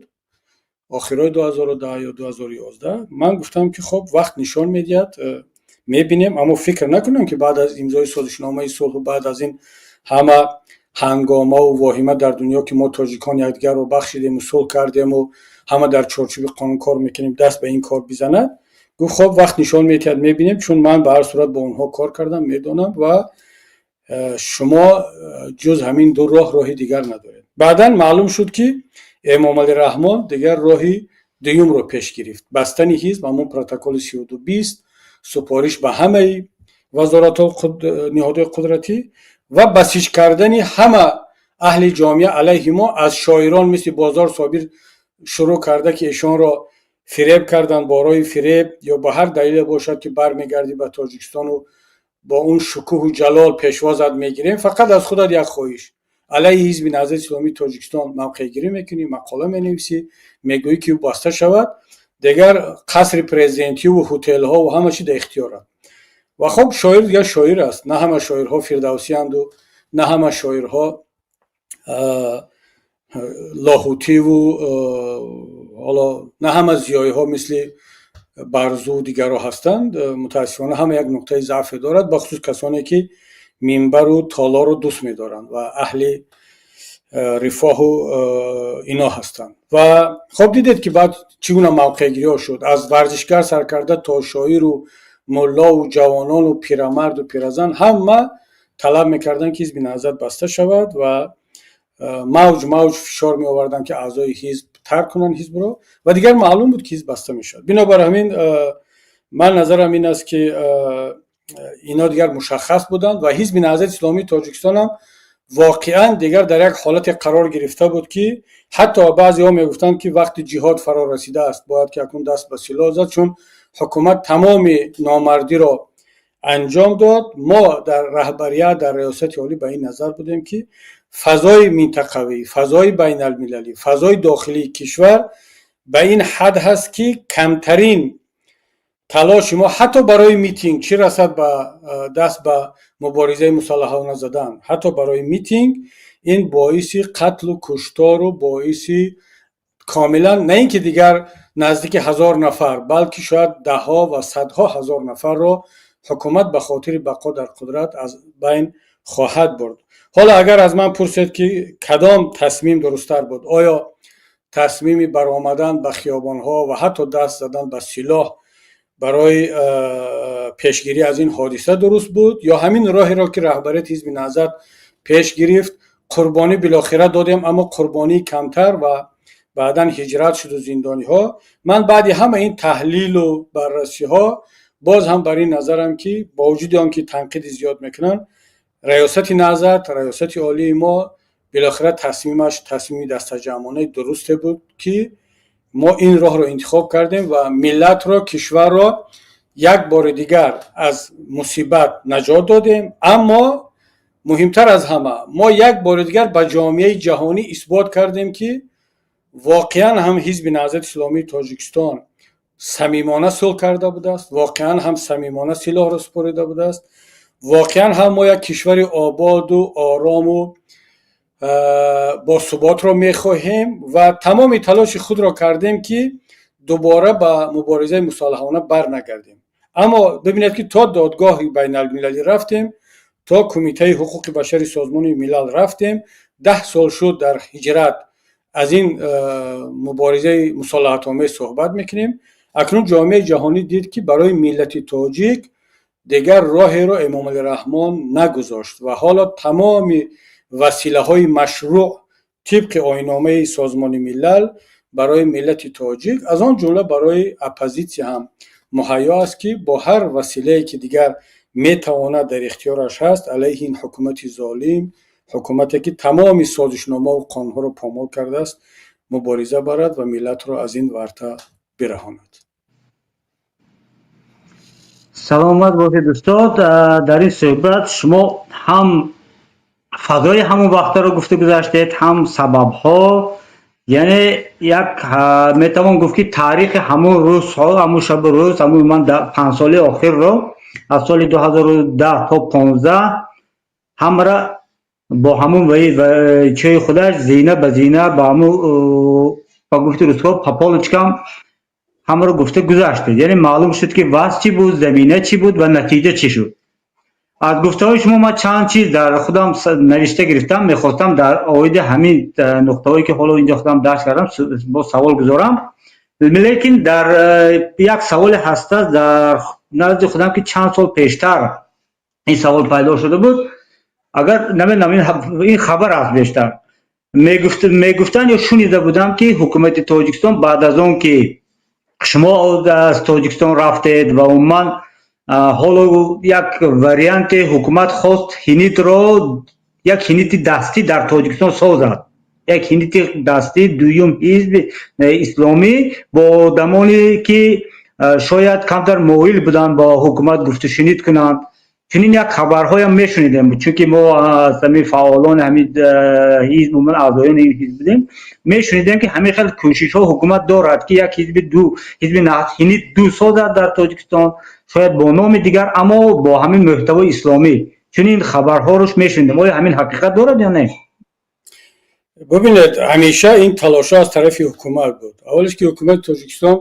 охирои 2010 ё 2011. Ман гуфтам, ки хоб, вақт нишон медиҳад, мебинем, аммо фикр накунам, ки баъд аз имзои созишномаи сулҳу баъд аз ин ҳама ҳангомаву воҳима дар дунё, ки мо тоҷикон якдигарро бахшидему сулҳ кардему ҳама дар чорчӯби қонун кор мекунем, даст ба ин кор бизанад. Гуфт: «Хоб, вақт нишон медиҳад, мебинем, чун ман ба ҳар сурат бо онҳо кор кардам, медонам ва шумо ҷуз ҳамин ду роҳ роҳи дигар надоред». Баъдан маълум шуд, ки Эмомалӣ Раҳмон дигар роҳи дуюмро пеш гирифт: бастани ҳизб, ҳамон протоколи 3220, супориш ба ҳамаи вазоратҳо, ниҳодҳои қудратӣ ва басиҷ кардани ҳама аҳли ҷомеа алайҳи мо, аз шоирон мисли Бозор Собир шурӯъ карда, ки эшонро фиреб карданд, бо роҳи фиреб ё ба ҳар далеле бошад, ки бармегардӣ ба Тоҷикистону бо он шукӯҳу ҷалол пешвозат мегирем, фақат аз худат як хоҳиш: алайҳи Ҳизби Наҳзати Исломии Тоҷикистон мавқеъгирӣ мекунӣ, мақола менависӣ, мегӯӣ, ки ӯ баста шавад, дигар қасри президентиву ҳутелҳову ҳама чи дар ихтиёрат». Ва хоб, шоир дигар шоир аст, на ҳама шоирҳо фирдавсиянду на ҳама шоирҳо Лоҳутиву ҳоло на ҳама зиёиҳо мисли Барзу дигарро ҳастанд. Мутаассифона, ҳама як нуқтаи заъфе дорад, бахусус касоне, ки минбару толорро дӯст медоранд ва аҳли рифоҳу ино ҳастанд. Ва хоб, дидед, ки баъд чӣ гуна мавқеъгириҳо шуд: аз варзишгар сар карда то шоиру муллову ҷавонону пирамарду пиразан, ҳама талаб мекарданд, ки Ҳизби Наҳзат баста шавад ва мавҷ мавҷ фишор меоварданд, ки аъзои ҳизб тарк кунанд ҳизбро, ва дигар маълум буд, ки ҳизб баста мешавад. Бинобар ҳамин ман назарам ин аст, ки ино дигар мушаххас буданд ва Ҳизби Наҳзати Исломии Тоҷикистонам Воқеан дигар дар як ҳолате қарор гирифта буд, ки ҳатто баъзеҳо мегуфтанд, ки вақти ҷиҳод фаро расидааст, бояд ки акнун даст ба силоҳ зад, чун ҳукумат тамоми номардиро анҷом дод. Мо дар раҳбарият, дар Риёсати Олӣ ба ин назар будем, ки фазои минтақавӣ, фазои байналмилалӣ, фазои дохилии кишвар ба ин ҳад ҳаст, ки камтарин талоши мо ҳатто барои митинг, чӣ расад ба даст ба муборизаи мусаллаҳона задан, ҳатто барои митинг ин боиси қатлу куштору боиси комилан на ин ки дигар наздики 1000 нафар, балки шояд даҳҳо ва садҳо ҳазор нафарро ҳукумат ба хотири бақо дар қудрат аз байн хоҳад бурд. Ҳоло агар аз ман пурсед, ки кадом тасмим дурусттар буд, оё тасмими баромадан ба хиёбонҳо ва ҳатто даст задан ба силоҳ барои пешгирӣ аз ин ҳодиса дуруст буд ё ҳамин роҳеро, ки раҳбарияти Ҳизби Наҳзат пеш гирифт, қурбонӣ билохира додем, аммо қурбонии камтар ва баъдан ҳиҷрат шуду зиндониҳо, ман баъди ҳама ин таҳлилу баррасиҳо боз ҳам бар ин назарам, ки бо вуҷуди он ки танқиди зиёд мекунанд, Раёсати Наҳзат, Раёсати Олии мо билохира тасмимаш тасмими дастаҷамъонаи дурусте буд, ки мо ин роҳро интихоб кардем ва миллатро, кишварро як бори дигар аз мусибат наҷот додем. Аммо муҳимтар аз ҳама, мо як бори дигар ба ҷомеаи ҷаҳонӣ исбот кардем, ки воқеан ҳам Ҳизби Наҳзати Исломии Тоҷикистон самимона сулҳ карда будааст, воқеан ҳам самимона силоҳро супорида будааст, воқеан ҳам мо як кишвари ободу орому босуботро мехоҳем ва тамоми талоши худро кардем, ки дубора ба муборизаи мусаллаҳона барнагардем. Аммо бибинед, ки то додгоҳи байналмилалӣ рафтем, то Кумитаи ҳуқуқи башари Созмони Милал рафтем. 10 сол шуд, дар ҳиҷрат аз ин муборизаи мусолиҳатомез суҳбат мекунем. Акнун ҷомеаи ҷаҳонӣ дид, ки барои миллати тоҷик дигар роҳеро Эмомалӣ Раҳмон нагузошт ва ҳоло тамоми василаҳои машрӯъ тибқи оинномаи Созмони Милал барои миллати тоҷик, аз он ҷумла барои оппозитсия ҳам муҳайё аст, ки бо ҳар василае, ки дигар метавонад, дар ихтиёраш ҳаст, алайҳи ин ҳукумати золим, ҳукумате, ки тамоми созишномаву қонунҳоро помол кардааст, мубориза барад ва миллатро аз ин варта бираҳонад. Саломат бошед, устод. Дар ин суҳбат шумо ҳам фазои ҳамон вақтаро гуфта гузаштед, ҳам сабабҳо, яъне як метавон гуфт, ки таърихи ҳамон рӯзҳо, ҳамон шабу рӯз, ҳамон ман 5 соли охирро аз соли 2010 то 15 ҳамара бо ҳамон чои худаш зина ба зина, ба ҳамон, ба гуфти русҳо, по полочкам ҳамаро гуфта гузаштед. Яъне маълум шуд, ки вазъ чӣ буд, замина чӣ буд ва натиҷа чӣ шуд. Аз гуфтаҳои шумо ман чанд чиз дар худам навишта гирифтам, мехостам дар оиди ҳамин нуқтаҳое, ки ҳоло инҷо худам дарс кардам, боз савол гузорам. Лекин дар як саволе ҳаста дар назди худам, ки чанд сол пештар ин савол пайдо шуда буд. Агар намедонам, ин хабар аст, бештар мегуфтанд ё шунида будам, ки ҳукумати Тоҷикистон баъд аз он ки шумо аз Тоҷикистон рафтед ва умуман ҳоло як варианти ҳукумат хост ҳинитро, як ҳинити дастӣ дар Тоҷикистон созад, як ҳинити дастӣ, дуюм ҳизби исломӣ бо одамоне, ки шояд камтар моил буданд бо ҳукумат гуфтушунид кунанд. Чунин як хабарҳоям мешунидем, чунки мо аз ҳамин фаъолони ҳамин ҳизб, умуман аъзоёни ин ҳизб будем, мешунидем, ки ҳамин хел кӯшишҳо ҳукумат дорад, ки як ҳизби ду, ҳизби ҳинит ду созад дар Тоҷикистон, шояд бо номи дигар, аммо бо ҳамин мӯҳтавои исломӣ. Чунин хабарҳоро мешунидем. Оё ҳамин ҳақиқат дорад ё не? Бубинед, ҳамеша ин талошҳо аз тарафи ҳукумат буд. Аввалеш, ки ҳукумати Тоҷикистон,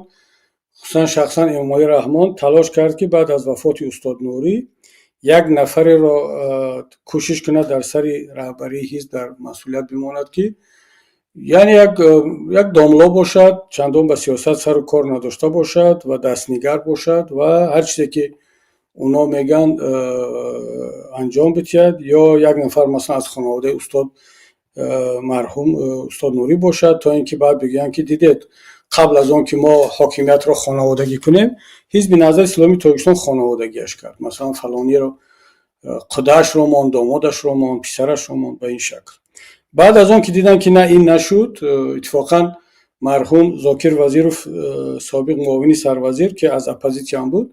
хусусан шахсан Эмомалӣ Раҳмон, талош кард, ки баъд аз вафоти устод Нурӣ як нафареро кӯшиш кунад, дар сари раҳбарии ҳизб дар масъулият бимонад, ки яъне як домло бошад, чандон ба сиёсат сару кор надошта бошад ва дастнигар бошад ва ҳар чизе, ки оно мегӯянд, анҷом бидиҳад, ё як нафар, масалан, аз хонаводаи устод, марҳум устод Нурӣ бошад, то ин ки баъд бигӯянд, ки дидед, қабл аз он ки мо ҳокимиятро хонаводагӣ кунем, Ҳизби Наҳзати Исломии Тоҷикистон хонаводагиаш кард, масалан, фалониро. Қудаашро монд, домодашро монд, писарашро монд, ба ин шакл. Баъд аз он ки диданд, ки на, ин нашуд, иттифоқан марҳум Зокир Вазиров, собиқ муовини сарвазир, ки аз оппозитсиям буд,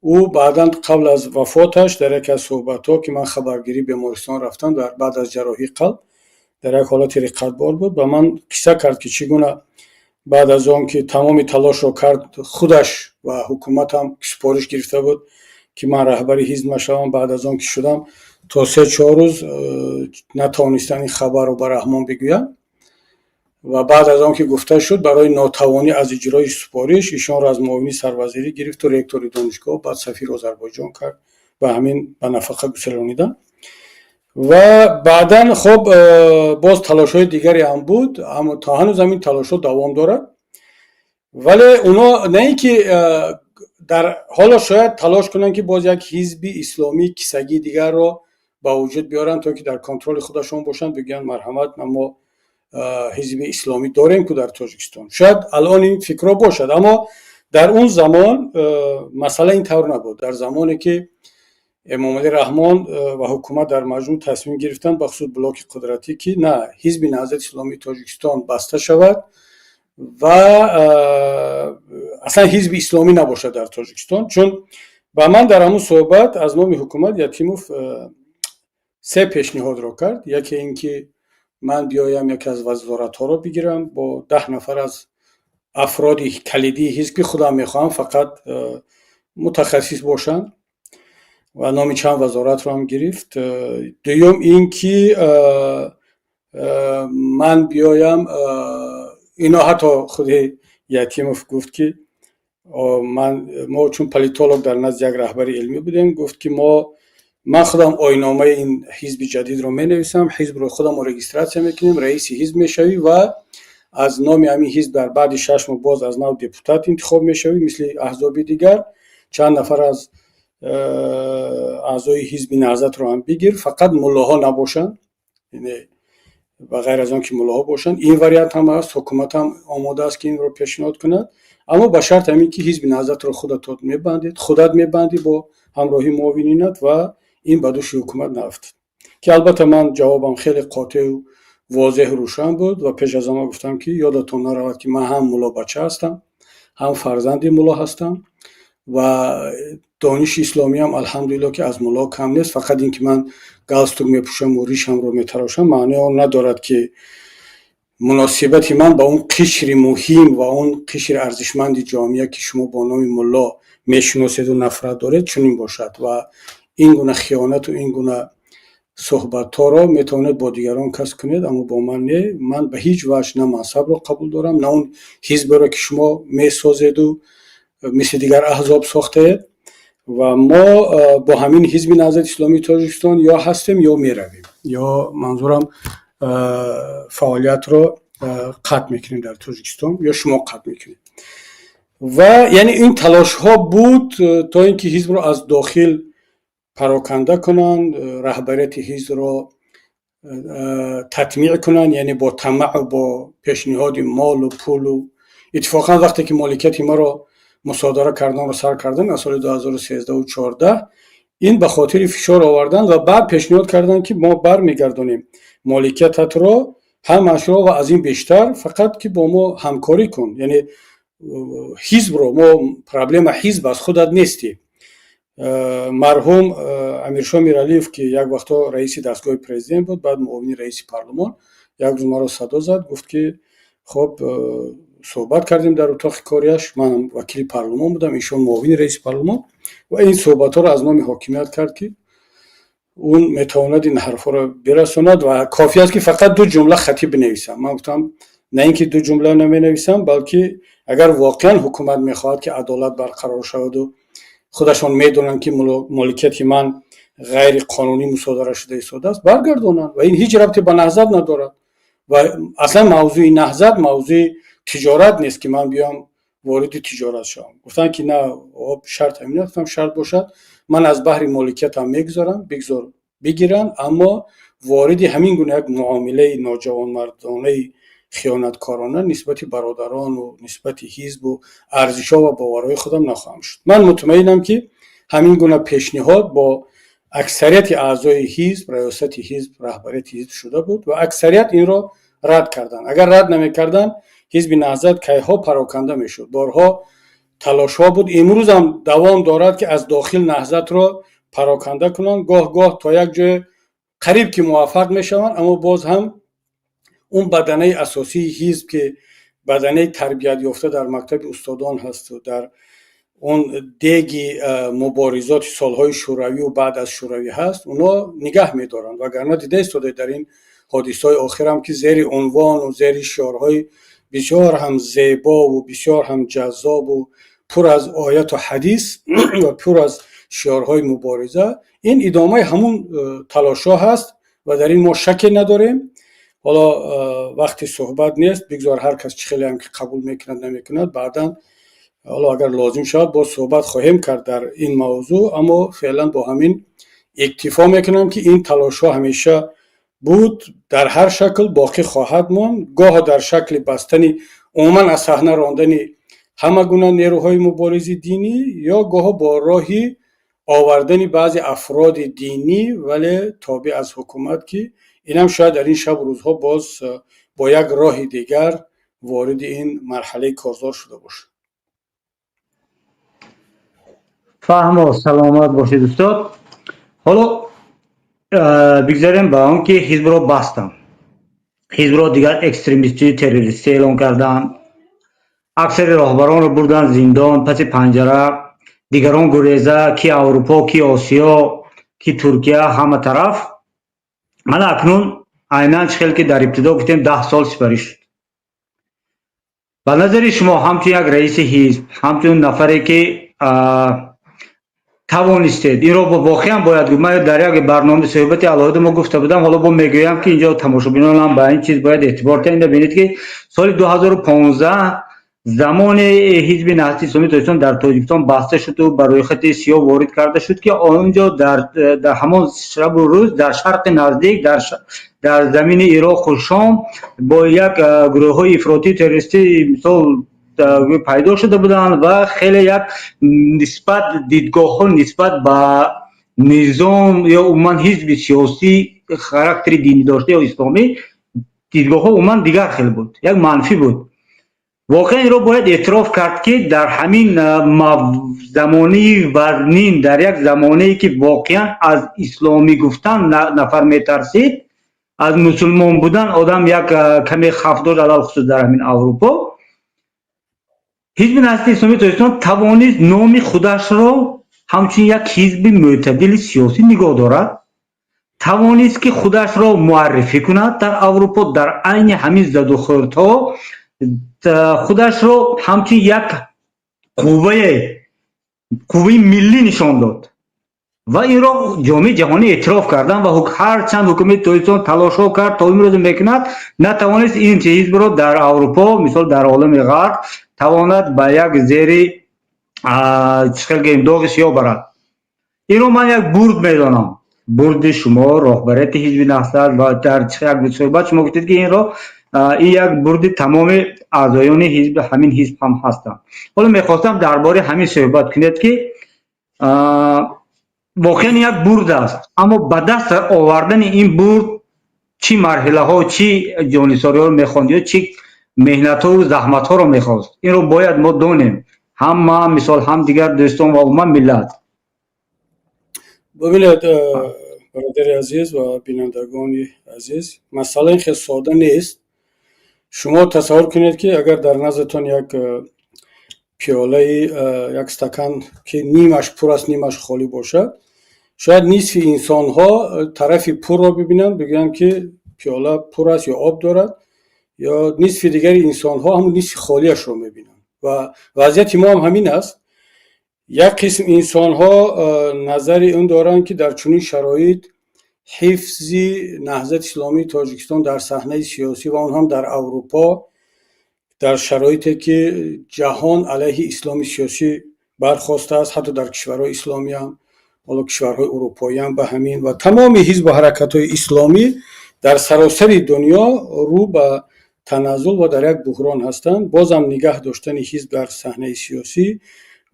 ӯ баъдан қабл аз вафоташ дар яке аз суҳбатҳо, ки ман хабаргирии бемористон рафтам, дар баъд аз ҷарроҳии қалб дар як ҳолати риққатбор буд, ба ман қисса кард, ки чӣ гуна баъд аз он ки тамоми талошро кард худаш ва ҳукуматам супориш гирифта буд, ки ман раҳбари ҳизб нашавам, баъд аз он ки шудам, то 3-4 рӯз натавонистанд ин хабарро ба Раҳмон бигӯянд. Ва баъд аз он ки гуфта шуд, барои нотавонӣ аз иҷрои супориш ишонро аз муовини сарвазирӣ гирифту ректори донишгоҳ, баъд сафири Озарбойҷон кард ва ҳамин ба нафақа гуселонидан. Ва баъдан хоб боз талошҳои дигаре ҳам буд, аммо то ҳанӯз ҳамин талошҳо давом дорад. Вале оно на ин ки дар ҳоло шояд талош кунанд, ки боз як ҳизби исломии кисагии дигарро ба вуҷуд биёранд, то ки дар контроли худашон бошанд, бигӯянд: «Марҳамат, мо ҳизби исломӣ дорем ку дар Тоҷикистон». Шояд алон ин фикрҳо бошад, аммо дар он замон масъала ин тавр набуд. Дар замоне ки Эмомалӣ Раҳмон ва ҳукумат дар маҷмӯъ тасмим гирифтанд, бахусус блоки қудратӣ, ки на, Ҳизби Наҳзати Исломии Тоҷикистон баста шавад ва аслан ҳизби исломӣ набошад дар Тоҷикистон. Чун ба ман дар ҳамун суҳбат аз номи ҳукумат Ятимов се пешниҳодро кард. Яке ин ки ман биёям, яке аз вазоратҳоро бигирам бо 10 нафар аз афроди калидии ҳизб, ки худам мехоҳам, фақат мутахассис бошанд, ва номи чанд вазоратро ҳам гирифт. Дуюм ин ки ман биёям, ино ҳатто худи Ятимов гуфт, ки ман мо чун политолог дар назди як раҳбари илмӣ будем, гуфт, ки мо ман худам оинномаи ин ҳизби ҷадидро менависам, ҳизбро худамо регистрация мекунем, раиси ҳизб мешавӣ ва аз номи ҳамин ҳизб дар баъди 6 моҳ боз аз нав депутат интихоб мешавӣ, мисли аҳзоби дигар. Чанд нафар аз аъзои Ҳизби Наҳзатро ҳам бигир, фақат муллоҳо набошанд, ба ғайр аз он ки муллоҳо бошанд. Ин вариант ҳам ҳаст, ҳукумат ҳам омода аст, ки инро пешниҳод кунад, аммо ба шарти ҳамин ки Ҳизби Наҳзатро худатон мебандед, худат мебандӣ бо ҳамроҳии муовининат ва ин ба души ҳукумат наафтад. Ки албатта ман ҷавобам хеле қотеъу возеҳу рӯшан буд ва пеш аз ҳама гуфтам, ки ёдатон наравад, ки ман ҳам муллобача ҳастам, ҳам фарзанди мулло ҳастам ва дониши исломиам, алҳамдулилло, ки аз мулло кам нест. Фақат ин ки ман галстук мепӯшаму ришамро метарошам, маънои он надорад, ки муносибати ман ба он қишри муҳим ва он қишри арзишманди ҷомеа, ки шумо бо номи мулло мешиноседу нафрат доред, чунин бошад. Ва ин гуна хиёнату ин гуна суҳбатҳоро метавонед бо дигарон касб кунед, аммо бо ман не. Ман ба ҳеҷ ваҷҳ на мансабро қабул дорам, на он ҳизберо, ки шумо месозеду мисли дигар аҳзоб сохтаед. Ва мо бо ҳамин Ҳизби Наҳзати Исломии Тоҷикистон ё ҳастем, ё меравем, ё манзурам фаъолиятро қатъ мекунем дар Тоҷикистон, ё шумо қатъ мекунед. Ва яъне ин талошҳо буд, то ин ки ҳизбро аз дохил пароканда кунанд, раҳбарияти ҳизбро татмеъ кунанд, яъне бо тамаъу бо пешниҳоди молу пулу. Иттифоқан вақте ки моликияти маро мусодира карданро сар карданд аз соли 2013-у 14, ин ба хотири фишор овардан ва баъд пешниҳод карданд, ки мо бармегардонем моликиятатро ҳамаашро ва аз ин бештар, фақат ки бо мо ҳамкорӣ кун, яъне ҳизбро мо, проблема ҳизб аст, худат нестӣ. Марҳум Амиршо Миралиев, ки як вақтҳо раиси дастгоҳи президент буд, баъд муовини раиси парлумон, як рӯз маро садо зад, гуфт, ки хоб, суҳбат кардем дар утоқи кориаш, манам вакили парлумон будам, ишон муовини раиси парлумон, ва ин суҳбатҳоро аз номи ҳокимият кард, ки он метавонад ин ҳарфҳоро бирасонад ва кофӣ аст, ки фақат ду ҷумла хатӣ бинависам. Ман гуфтам, на ин ки ду ҷумла наменависам, балки агар воқеан ҳукумат мехоҳад, ки адолат барқарор шаваду худашон медонанд, ки моликияти ман ғайриқонунӣ мусодира шуда истодааст, баргардонанд ва ин ҳеҷ рабте ба Наҳзат надорад. Ва аслан мавзӯи Наҳзат мавзӯи тиҷорат нест, ки ман биём вориди тиҷорат шавам. Гуфтанд, ки на, шарт ҳамин. Гуфтам, шарт бошад, ман аз баҳри моликиятам мегузорам, бигзор бигиранд, аммо вориди ҳамин гуна як муомилаи ноҷавонмардонаи хиёнаткорона нисбати бародарону нисбати ҳизбу арзишҳо ва боварҳои худам нахоҳам шуд. Ман мутмаинам, ки ҳамин гуна пешниҳод бо Аксарияти аъзои ҳизб, раёсати ҳизб, раҳбарияти ҳизб шуда буд ва аксарият инро рад карданд. Агар рад намекарданд, Ҳизби Наҳзат кайҳо пароканда мешуд. Борҳо талошҳо буд, имрӯзам давом дорад, ки аз дохил Наҳзатро пароканда кунанд. Гоҳ гоҳ то як ҷое қариб ки муваффақ мешаванд, аммо боз ҳам он баданаи асосии ҳизб, ки баданаи тарбиятёфта дар мактаби устодон ҳасту дар он деги муборизоти солҳои шӯравию баъд аз шӯравӣ ҳаст, оно нигаҳ медоранд. Вагарна дида истодаед, дар ин ҳодисаҳои охирам, ки зери унвону зери шиорҳои бисёр ҳам зебову бисёр ҳам ҷаззобу пур аз ояту ҳадис ва пур аз шиорҳои мубориза, ин идомаи ҳамун талошҳо ҳаст ва дар ин мо шаке надорем. Ҳоло вақти суҳбат нест, бигзор ҳар кас чӣ хелеам ки қабул мекунад, намекунад, баъдан ҳоло агар лозим шавад, боз суҳбат хоҳем кард дар ин мавзӯъ. Аммо феълан бо ҳамин иктифо мекунам, ки ин талошҳо ҳамеша буд, дар ҳар шакл боқӣ хоҳад монд, гоҳо дар шакли бастани, умуман аз саҳна рондани ҳама гуна нерӯҳои муборизи динӣ ё гоҳо бо роҳи овардани баъзе афроди динӣ, вале тобеъ аз ҳукумат, ки инам шояд дар ин шабу рӯзҳо боз бо як роҳи дигар вориди ин марҳалаи корзор шуда бошад. Фаҳмо, саломат бошед, устод. Ҳоло бигзарем ба он ки ҳизбро бастанд, ҳизбро дигар экстремистию террористӣ эълон карданд, аксари роҳбаронро бурданд зиндон, паси панҷара, дигарон гуреза, ки Аврупо, ки Осиё, ки Туркия, ҳама тараф. Мана акнун айнан чӣ хел ки дар ибтидо гуфтем, 10 сол сипарӣ шуд. Ба назари шумо, ҳамчун як раиси ҳизб, ҳамчун нафаре ки тавонистед инро, воқеан бояд гуфт, ман дар як барномаи суҳбати алоҳида мо гуфта будам, ҳоло бо мегӯям, ки инҷо тамошобинонам ба ин чиз бояд эътибор диҳанд. Бинед, ки соли 2015 замоне Ҳизби Наҳзати Исломии Тоҷикистон дар Тоҷикистон баста шуду ба рӯйхати сиёҳ ворид карда шуд, ки онҷо дар ҳамон шабу рӯз дар Шарқи Наздик, дар замини Ироқу Шом бо як гурӯҳҳои ифротию террористӣ мисол пайдо шуда буданд ва хеле як нисбат дидгоҳҳо нисбат ба низом ё умуман ҳизби сиёсӣ характери динӣ дошта ё исломӣ, дидгоҳҳо умуман дигар хел буд, як манфӣ буд. Воқеан инро бояд эътироф кард, ки дар ҳамин замонаи вазнин, дар як замонае ки воқеан аз исломӣ гуфтан нафар метарсид, аз мусулмон будан одам як каме хавф дошт, алалхусус дар ҳамин Аврупо, Ҳизби Наҳзати Исломии Тоҷикистон тавонист номи худашро ҳамчун як ҳизби мӯътадили сиёсӣ нигоҳ дорад, тавонист, ки худашро муаррифӣ кунад дар Аврупо, дар айни ҳамин задухӯрдҳо худашро ҳамчун як қувваи миллӣ нишон дод ва инро ҷомеаи ҷаҳонӣ эътироф карданд. Ва ҳарчанд ҳукумати Тоҷикистон талошҳо кард, то имрӯз мекунад, натавонист ин ҳизбро дар Аврупо, мисол дар олами Ғарб, тавонад ба як зери чӣ хел гӯем, доғи сиёҳ барад. Инро ман як бурд медонам, бурди шумо, роҳбарияти Ҳизби Наҳзат. Ва дар як суҳбат шумо гуфтед, ки инро ин як бурди тамоми аъзоёни ҳизб, ҳамин ҳизб ҳам ҳастанд. Ҳоло мехостам дар бораи ҳамин суҳбат кунед, ки воқеан як бурд аст, аммо ба даст овардани ин бурд чӣ марҳилаҳо, чӣ ҷонисориҳоро мехонд ё чӣ меҳнатҳову заҳматҳоро мехост, инро бояд мо донем, ҳам ман мисол, ҳам дигар дӯстон ва умуман миллат. Бибинед, бародари азиз ва бинандагони азиз, масъала ин хел сода нест. Шумо тасаввур кунед, ки агар дар наздатон як пиёлаи, як стакан, ки нимаш пур аст, нимаш холӣ бошад, шояд нисфи инсонҳо тарафи пурро бибинанд, бигӯянд, ки пиёла пур аст ё об дорад, ё нисфи дигари инсонҳо ҳамун нисфи холиашро мебинанд. Ва вазъияти мо ҳам ҳамин аст. Як қисм инсонҳо назари он доранд, ки дар чунин шароит ҳифзи Наҳзати Исломии Тоҷикистон дар саҳнаи сиёсӣ ва он ҳам дар Аврупо, дар шароите ки ҷаҳон алайҳи исломи сиёсӣ бархостааст, ҳатто дар кишварҳои исломиам, ҳоло кишварҳои урупоиам ба ҳамин, ва тамоми ҳизбу ҳаракатҳои исломӣ дар саросари дунё рӯ ба таназзул ва дар як буҳрон ҳастанд, бозам нигаҳ доштани ҳизб дар саҳнаи сиёсӣ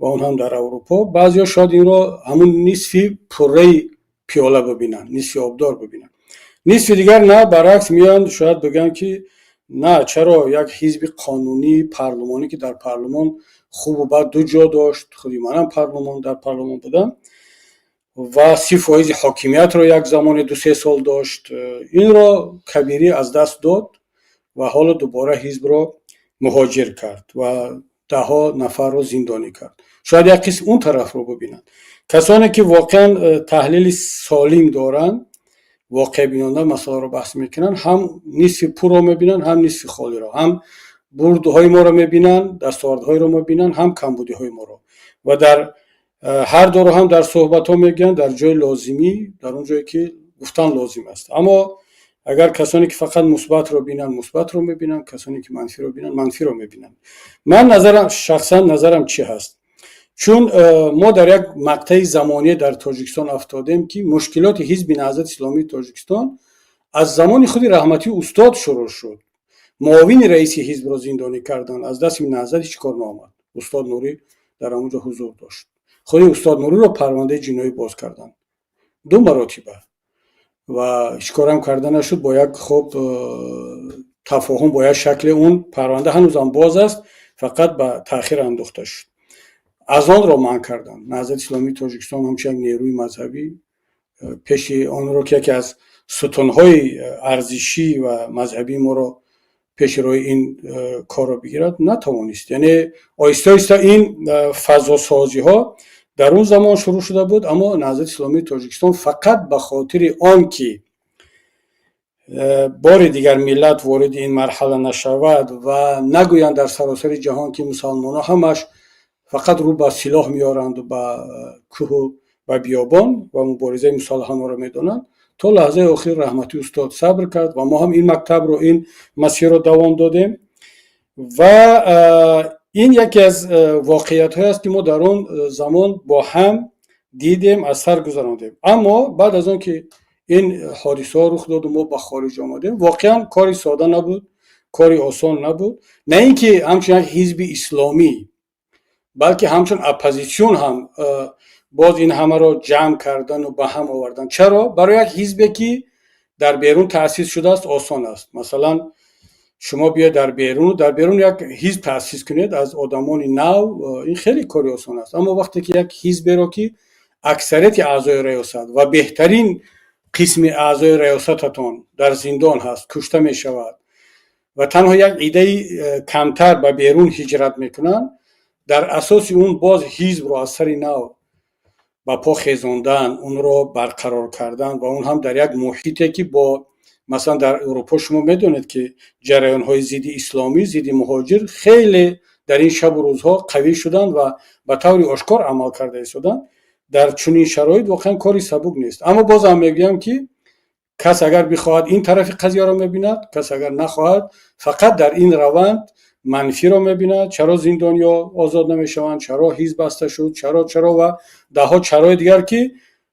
ва он ҳам дар Аврупо, баъзеҳо шояд инро ҳамун нисфи пурраи пиёла бибинанд, нисфи обдор бибинанд. Нисфи дигар на, баръакс, меоянд, шояд бигӯянд, ки на, чаро як ҳизби қонунии парлумонӣ, ки дар парлумон хубу бад ду ҷо дошт, худи манам парлумон дар парлумон будам, ва 30 фоизи ҳокимиятро як замоне 2-3 сол дошт, инро Кабирӣ аз даст дод ва ҳоло дубора ҳизбро муҳоҷир кард ва даҳҳо нафарро зиндонӣ кард. Шояд як қисм он тарафро бибинанд. Касоне ки воқеан таҳлили солим доранд, воқеъбинона масъаларо баҳс мекунанд, ҳам нисфи пурро мебинанд, ҳам нисфи холиро, ҳам бурдҳои моро мебинанд, дастовардҳоеро мебинанд, ҳам камбудиҳои моро ва дар ҳар дуро ҳам дар суҳбатҳо мегӯянд, дар ҷои лозимӣ, дар он ҷое ки гуфтан лозим аст. Аммо агар касоне ки фақат мусбатро бинанд, мусбатро мебинанд, касоне ки манфиро бинанд, манфиро мебинанд. Ман назарам, шахсан назарам чӣ ҳаст? Чун мо дар як мақтаи замоние дар Тоҷикистон афтодем, ки мушкилоти Ҳизби Наҳзати Исломии Тоҷикистон аз замони худи раҳматии устод шурӯъ шуд. Муовини раиси ҳизбро зиндонӣ карданд, аз дасти Наҳзат ҳеҷ кор наомад. Устод Нурӣ дар он ҷо ҳузур дошт. Худи устод Нуриро парвандаи ҷиноӣ боз карданд ду маротиба ва ҳеҷ корам карда нашуд. Бо як хуб тафоҳум, бо як шакле он парванда ҳанӯзам боз аст, фақат ба таъхир андохта шуд. Азонро манъ карданд. Наҳзати Исломии Тоҷикистон ҳамчун як нерӯи мазҳабӣ пеши онро, ки яке аз сутунҳои арзишӣ ва мазҳабии моро пеши роҳи ин корро бигирад, натавонист. Яъне оҳиста оҳиста ин фазосозиҳо дар он замон шурӯъ шуда буд. Аммо Наҳзати Исломии Тоҷикистон фақат ба хотири он ки бори дигар миллат вориди ин марҳала нашавад ва нагӯянд дар саросари ҷаҳон, ки мусалмонҳо ҳамаш фақат рӯ ба силоҳ меоранду ба кӯҳу ба биёбон ва муборизаи мусаллаҳонаро медонанд, то лаҳзаи охир раҳмати устод сабр кард ва мо ҳам ин мактабро, ин масирро давом додем. Ва ин яке аз воқеиятҳое аст, ки мо дар он замон бо ҳам дидем, аз сар гузарондем. Аммо баъд аз он ки ин ҳодисаҳо рух доду мо ба хориҷ омадем, воқеан кори сода набуд, кори осон набуд. На ин ки ҳамчун як ҳизби исломӣ, балки ҳамчун оппозитсион ҳам боз ин ҳамаро ҷамъ кардану ба ҳам овардан. Чаро? Барои як ҳизбе, ки дар берун таъсис шудааст, осон аст. Масалан, шумо биёед дар берун як ҳизб таъсис кунед аз одамони нав, ин хеле кори осон аст. Аммо вақте ки як ҳизберо, ки аксарияти аъзои раёсат ва беҳтарин қисми аъзои раёсататон дар зиндон ҳаст, кушта мешавад ва танҳо як идаи камтар ба берун ҳиҷрат мекунанд, дар асоси он боз ҳизбро аз сари нав ба по хезондан, онро барқарор кардан ва он ҳам дар як муҳите, ки бо масалан дар Аврупо шумо медонед, ки ҷараёнҳои зидди исломӣ, зидди муҳоҷир хеле дар ин шабу рӯзҳо қавӣ шуданд ва ба таври ошкор амал карда истоданд, дар чунин шароит воқеан кори сабук нест. Аммо бозам мегӯям, ки кас агар бихоҳад, ин тарафи қазияро мебинад, кас агар нахоҳад, фақат дар ин раванд манфиро мебинад: чаро зиндониҳо озод намешаванд, чаро ҳизб баста шуд, чаро, чаро ва даҳҳо чарои дигар, ки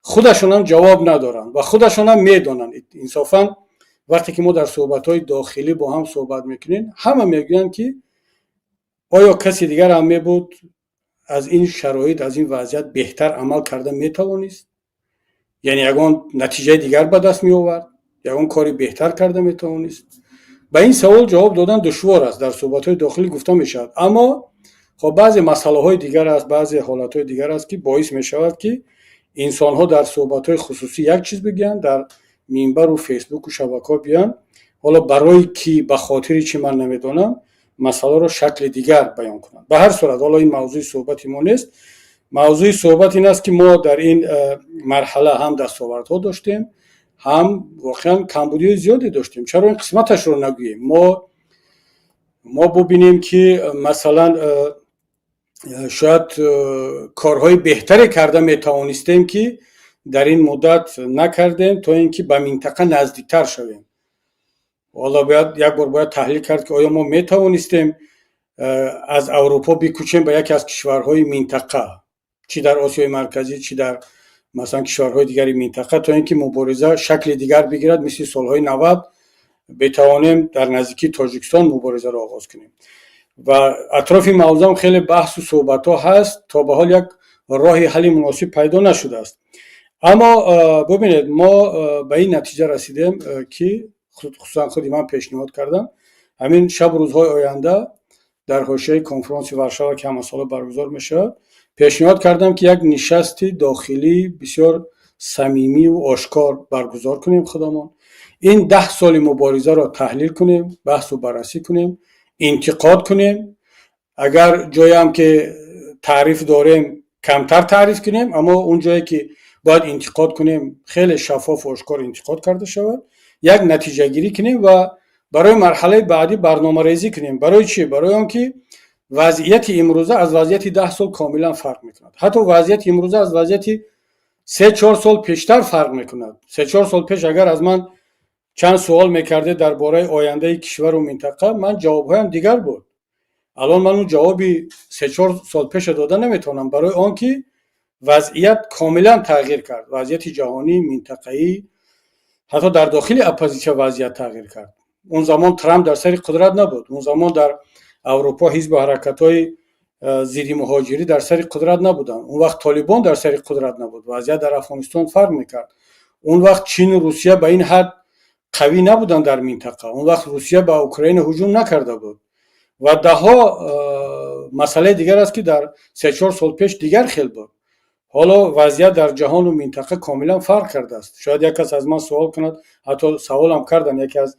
худашонам ҷавоб надоранд ва худашонам медонанд. Инсофан, вақте ки мо дар суҳбатҳои дохилӣ бо ҳам суҳбат мекунем, ҳама мегӯянд, ки оё каси дигар ҳам мебуд, аз ин шароит, аз ин вазъият беҳтар амал карда метавонист? Яъне ягон натиҷаи дигар ба даст меовард, ягон кори беҳтар карда метавонист? Ба ин савол ҷавоб додан душвор аст. Дар суҳбатҳои дохилӣ гуфта мешавад, аммо хоб, баъзе масъалаҳои дигар аст, баъзе ҳолатҳои дигар аст, ки боис мешавад, ки инсонҳо дар суҳбатҳои хусусӣ як чиз бигӯянд, дар минбару Фейсбуку шабакаҳо биёянд, ҳоло барои кӣ, ба хотири чӣ, ман намедонам, масъаларо шакли дигар баён кунанд. Ба ҳар сурат, ҳоло ин мавзӯи суҳбати мо нест. Мавзӯи суҳбат ин аст, ки мо дар ин марҳала ҳам дастовардҳо доштем, ҳам воқеан камбудиҳои зиёде доштем. Чаро ин қисматашро нагӯем? Мо бубинем, ки масалан шояд корҳои беҳтаре карда метавонистем, ки дар ин муддат накардем, то ин ки ба минтақа наздиктар шавем. Ҳоло бояд як бор бояд таҳлил кард, ки оё мо метавонистем аз Аврупо бикӯчем ба яке аз кишварҳои минтақа, чӣ дар Осиёи Марказӣ, чӣ дар масалан кишварҳои дигари минтақа, то ин ки мубориза шакли дигар бигирад, мисли солҳои 90 бетавонем дар наздикии Тоҷикистон муборизаро оғоз кунем. Ва атрофи мавзӯам хеле баҳсу суҳбатҳо ҳаст, то ба ҳол як роҳи ҳалли муносиб пайдо нашудааст. Аммо бубинед, мо ба ин натиҷа расидем, ки хусусан худи ман пешниҳод кардам, ҳамин шабу рӯзҳои оянда дар ҳошияи конфронси Варшава, ки ҳамасола баргузор мешавад, пешниҳод кардам, ки як нишасти дохилии бисёр самимиву ошкор баргузор кунем, худамон ин 10 соли муборизаро таҳлил кунем, баҳсу баррасӣ кунем, интиқод кунем, агар ҷоеам ки таъриф дорем, камтар таъриф кунем, аммо он ҷое ки бояд интиқод кунем, хеле шаффофу ошкор интиқод карда шавад, як натиҷагирӣ кунем ва барои марҳалаи баъдӣ барномарезӣ кунем. Барои чӣ? Барои он ки вазъияти имрӯза аз вазъияти 10 сол комилан фарқ мекунад. Ҳатто вазъияти имрӯза аз вазъияти 3-4 сол пештар фарқ мекунад. 3-4 сол пеш агар аз ман чанд суол мекардед дар бораи ояндаи кишвару минтақа, ман ҷавобҳоям дигар буд. Алон ман он ҷавоби 3-4 сол пеша дода наметавонам, барои он ки вазъият комилан тағйир кард, вазъияти ҷаҳонӣ, минтақаӣ, ҳатто дар дохили оппозитсия вазъият тағйир кард. Он замон Трамп дар сари қудрат набуд, он замон дар Аврупо ҳизбу ҳаракатҳои зидди муҳоҷирӣ дар сари қудрат набуданд, он вақт Толибон дар сари қудрат набуд, вазъият дар Афғонистон фарқ мекард, он вақт Чину Русия ба ин ҳад қавӣ набуданд дар минтақа, он вақт Русия ба Украина ҳуҷум накарда буд ва даҳҳо масъалаи дигар аст, ки дар 3-4 сол пеш дигар хел буд. Ҳоло вазъият дар ҷаҳону минтақа комилан фарқ кардааст. Шояд як кас аз ман суол кунад, ҳатто саволам карданд яке аз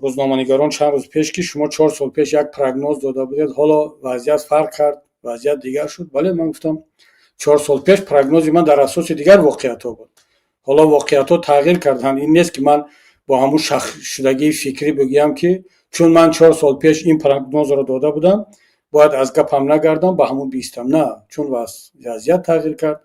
рӯзноманигарон чанд рӯз пеш, ки шумо 4 сол пеш як прогноз дода будед, ҳоло вазъият фарқ кард, вазъият дигар шуд. Бале, ман гуфтам, 4 сол пеш прогнози ман дар асоси дигар воқеиятҳо буд, ҳоло воқеиятҳо тағйир карданд. Ин нест, ки ман бо ҳамун шахсшудагии фикрӣ бигӯям, ки чун ман 4 сол пеш ин прогнозро дода будам, бояд аз гапам нагардам, ба ҳамун биистам. На, чун вазъият тағйир кард,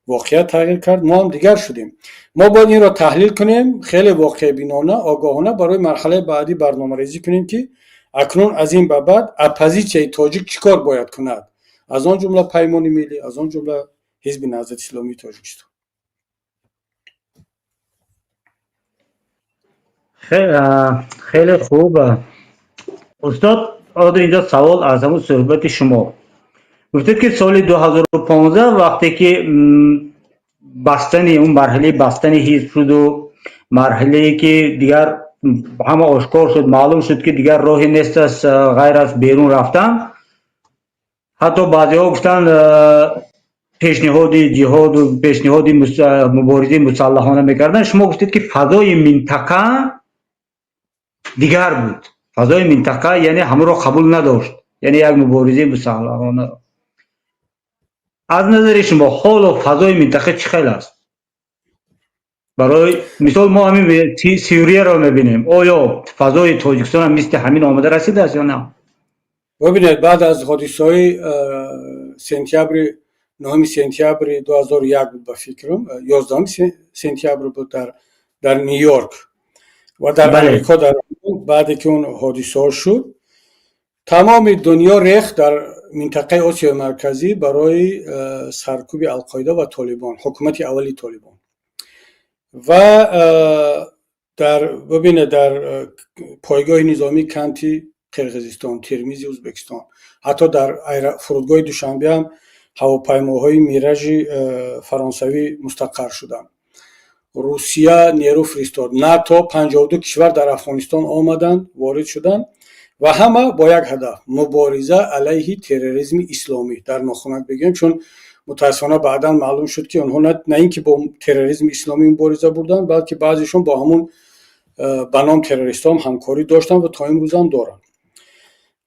воқеият тағйир кард, мо ҳам дигар шудем. Мо бояд инро таҳлил кунем, хеле воқеъбинона, огоҳона барои марҳалаи баъдӣ барномарезӣ кунем, ки акнун аз ин ба баъд оппозитсияи тоҷик чӣ кор бояд кунад, аз он ҷумла Паймони миллӣ, аз он ҷумла Ҳизби Наҳзати Исломии Тоҷикистон. Хеле хуб, устод. Инҷо савол аз ҳамун суҳбати шумо. Гуфтед, ки соли 2015, вақте ки бастани он марҳилаи бастани ҳизб шуду марҳилае ки дигар ҳама ошкор шуд, маълум шуд, ки дигар роҳе нест аст ғайр аз берун рафтан, ҳатто баъзеҳо гуфтанд, пешниҳоди ҷиҳоду пешниҳоди муборизаи мусаллаҳона мекарданд, шумо гуфтед, ки фазои минтақа дигар буд, фазои минтақа яъне ҳамонро қабул надошт, яъне як муборизаи мусаллаҳонаро. Аз назари шумо ҳоло фазои минтақа чӣ хел аст? Барои мисол, мо ҳамин Сюрияро мебинем. Оё фазои Тоҷикистон ҳам мисли ҳамин омода расидааст ё на? Бубинед, баъд аз ҳодисаҳои сентябри, 9 сентябри 2001 буд, ба фикрам, 11 сентябр буд, дар Ню-Йорк ва дар Амрико, дар баъде ки он ҳодисаҳо шуд, тамоми дунё рехт дар минтақаи Осиёи Марказӣ барои саркӯби Алқоида ва Толибон, ҳукумати аввали Толибон. Ва дар, бубинед, дар пойгоҳи низомии Канти Қирғизистон, Термизи Ӯзбекистон, ҳатто дар фурудгоҳи Душанбе ҳам ҳавопаймоҳои Миражи фаронсавӣ мустақар шуданд. Русия нерӯ фиристод, НАТО, 52 кишвар дар Афғонистон омаданд, ворид шуданд ва ҳама бо як ҳадаф: мубориза алайҳи терроризми исломӣ. Дар нохунак бигӯем, чун мутаассифона баъдан маълум шуд, ки онҳо на ин ки бо терроризми исломӣ мубориза бурданд, балки баъзешон бо ҳамун ба ном террористҳоам ҳамкорӣ доштанд ва то имрӯзам доранд.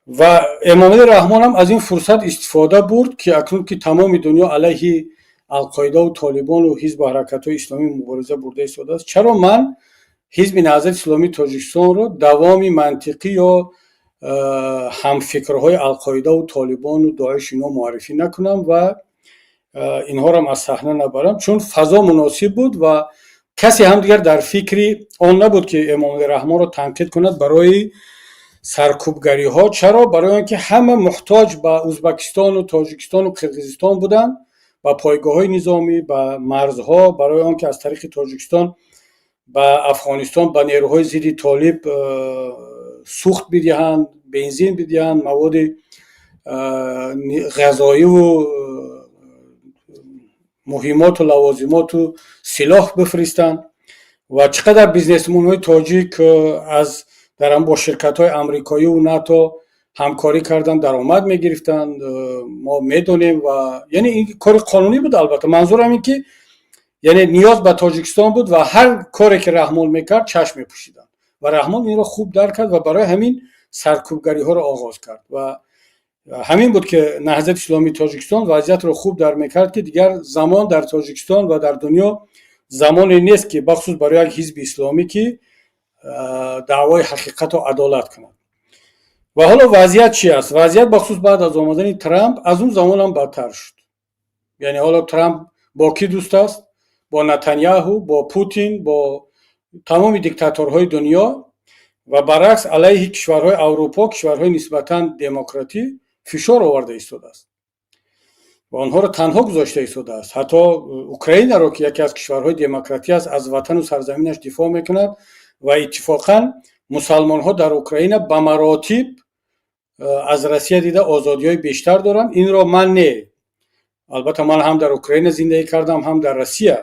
Ва Эмомалӣ Раҳмонам аз ин фурсат истифода бурд, ки акнун ки тамоми дунё алайҳи Алқоидаву Толибону ҳизбу ҳаракатҳои исломӣ мубориза бурда истодааст, чаро ман Ҳизби Наҳзати Исломии Тоҷикистонро давоми мантиқӣ ё ҳамфикрҳои Алқоидаву Толибону Доиш ино муаррифӣ накунам ва инҳоро аз саҳна набарам? Чун фазо муносиб буд ва касе ҳам дигар дар фикри он набуд, ки Эмомалӣ Раҳмонро танқид кунад барои саркӯбгариҳо. Чаро? Барои он ки ҳама муҳтоҷ ба Ӯзбекистону Тоҷикистону Қирғизистон буданд, ба пойгоҳҳои низомӣ, ба марзҳо, барои он ки аз тариқи Тоҷикистон ба Афғонистон ба нерӯҳои зидди толиб сӯхт бидиҳанд, бензин бидиҳанд, маводи ғазоиву Муҳимоту лавозимоту силоҳ бифиристанд ва чӣ қадар бизнесменҳои тоҷик аз дар бо ширкатҳои амрикоиву НАТО ҳамкорӣ кардан, даромад мегирифтанд, мо медонем. Ва яъне ин кори қонунӣ буд. Албатта, манзурам ин ки яъне ниёз ба Тоҷикистон буд ва ҳар коре ки Раҳмон мекард, чашм мепӯшиданд. Ва Раҳмон инро хуб дарк кард ва барои ҳамин саркӯбгариҳоро оғоз кард. Ва ҳамин буд ки Наҳзати Исломии Тоҷикистон вазъиятро хуб дарк мекард, ки дигар замон дар Тоҷикистон ва дар дунё замоне нест, ки бахусус барои як ҳизби исломӣ, ки даъвои ҳақиқату адолат кунад. Ва ҳоло вазъият чи аст? Вазъият, бахусус баъд аз омадани Трамп, аз он замон ҳам бадтар шуд. Яъне ҳоло Трамп бо кӣ дӯст аст? Бо Натаняҳу, бо Путин, бо тамоми диктаторҳои дунё ва баръакс алайҳи кишварҳои Аврупо, кишварҳои нисбатан демократӣ фишор оварда истодааст ва онҳоро танҳо гузошта истодааст. Ҳатто Украинаро, ки яке аз кишварҳои демократӣ аст, аз ватану сарзаминаш дифоъ мекунад. Ва иттифоқан мусалмонҳо дар Украина ба маротиб аз Россия дида озодиҳои бештар доранд. Инро ман не, албатта, ман ҳам дар Украина зиндагӣ кардам, ҳам дар Россия,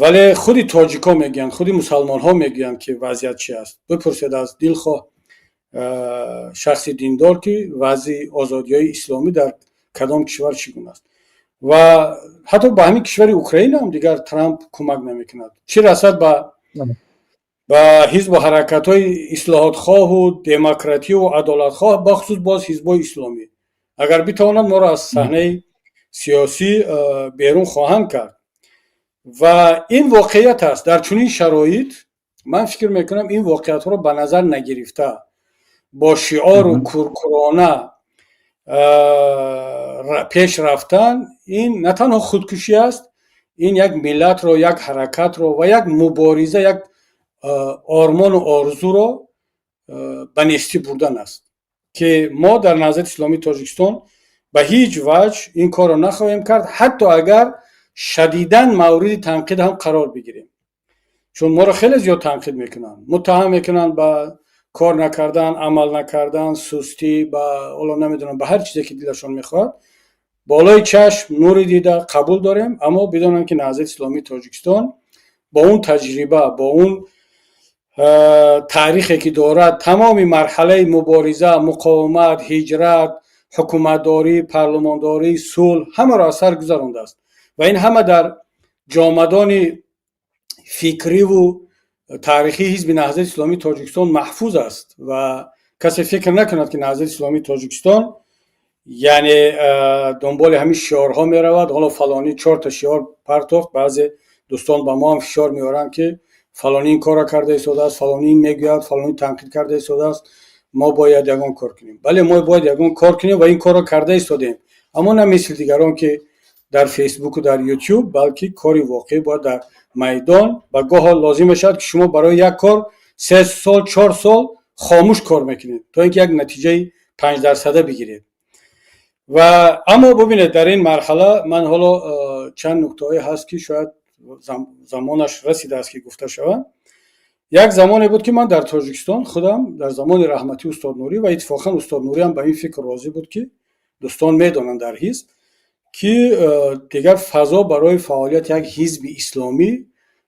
вале худи тоҷикҳо мегӯянд, худи мусалмонҳо мегӯянд, ки вазъият чи аст. Бипурсед аз дилхоҳ шахси диндор, ки вазъи озодиҳои исломӣ дар кадом кишвар чӣ гуна аст. Ва ҳатто ба ҳамин кишвари Украина ҳам дигар Трамп кӯмак намекунад, чӣ расад ба ҳизбу ҳаракатҳои ислоҳотхоҳу демокративу адолатхоҳ, бахусус боз ҳизбҳои исломӣ. Агар битавонанд, моро аз саҳнаи сиёсӣ берун хоҳанд кард ва ин воқеият аст. Дар чунин шароит, ман фикр мекунам, ин воқеиятҳоро ба назар нагирифта, бо шиору куркурона пеш рафтан, ин на танҳо худкушӣ аст, ин як миллатро, як ҳаракатро ва як мубориза, як ормону орзуро ба нестӣ бурдан аст, ки мо дар Наҳзати Исломии Тоҷикистон ба ҳеҷ ваҷҳ ин корро нахоҳем кард, ҳатто агар шадидан мавриди танқид ҳам қарор бигирем. Чун моро хеле зиёд танқид мекунанд, муттаҳам мекунанд ба кор накардан, амал накардан, сустӣ, ба ҳоло намедонам, ба ҳар чизе ки дилашон мехоҳад. Болои чашм, нури дида, қабул дорем, аммо бидонанд, ки Наҳзати Исломии Тоҷикистон бо он таҷриба, бо он таърихе ки дорад, тамоми марҳалаи мубориза, муқовимат, ҳиҷрат, ҳукуматдорӣ, парлумондорӣ, сулҳ, ҳамаро аз сар гузарондааст ва ин ҳама дар ҷомадони фикриву таърихии ҳизби Наҳзати Исломии Тоҷикистон маҳфуз аст. Ва касе фикр накунад, ки Наҳзати Исломии Тоҷикистон яъне дунболи ҳамин шиорҳо меравад. Ҳоло фалонӣ чорта шиор партохт, баъзе дӯстон ба мо ҳам фишор меоранд, ки фалонӣ ин корро карда истодааст, фалонӣ ин мегӯяд, фалонӣ танқид карда истодааст, мо бояд ягон кор кунем. Бале, мо бояд ягон кор кунем ва ин корро карда истодем, аммо на мисли дигарон, ки дар Фейсбуку дар Ютуб, балки кори воқеӣ бояд дар майдон. Ва гоҳо лозим мешавад, ки шумо барои як кор 3 сол, 4 сол хомӯш кор мекунед, то ин ки як натиҷаи 5-дарсада бигиред. Ва аммо бубинед, дар ин марҳала ман ҳоло чанд нуктаҳое ҳаст, ки шояд замонаш расидааст, ки гуфта шавад. Як замоне буд, ки ман дар Тоҷикистон худам дар замони раҳматии устод Нурӣ, ва иттифоқан устод Нурӣ ҳам ба ин фикр розӣ буд, ки дӯстон медонанд дар ҳизб, ки дигар фазо барои фаъолияти як ҳизби исломӣ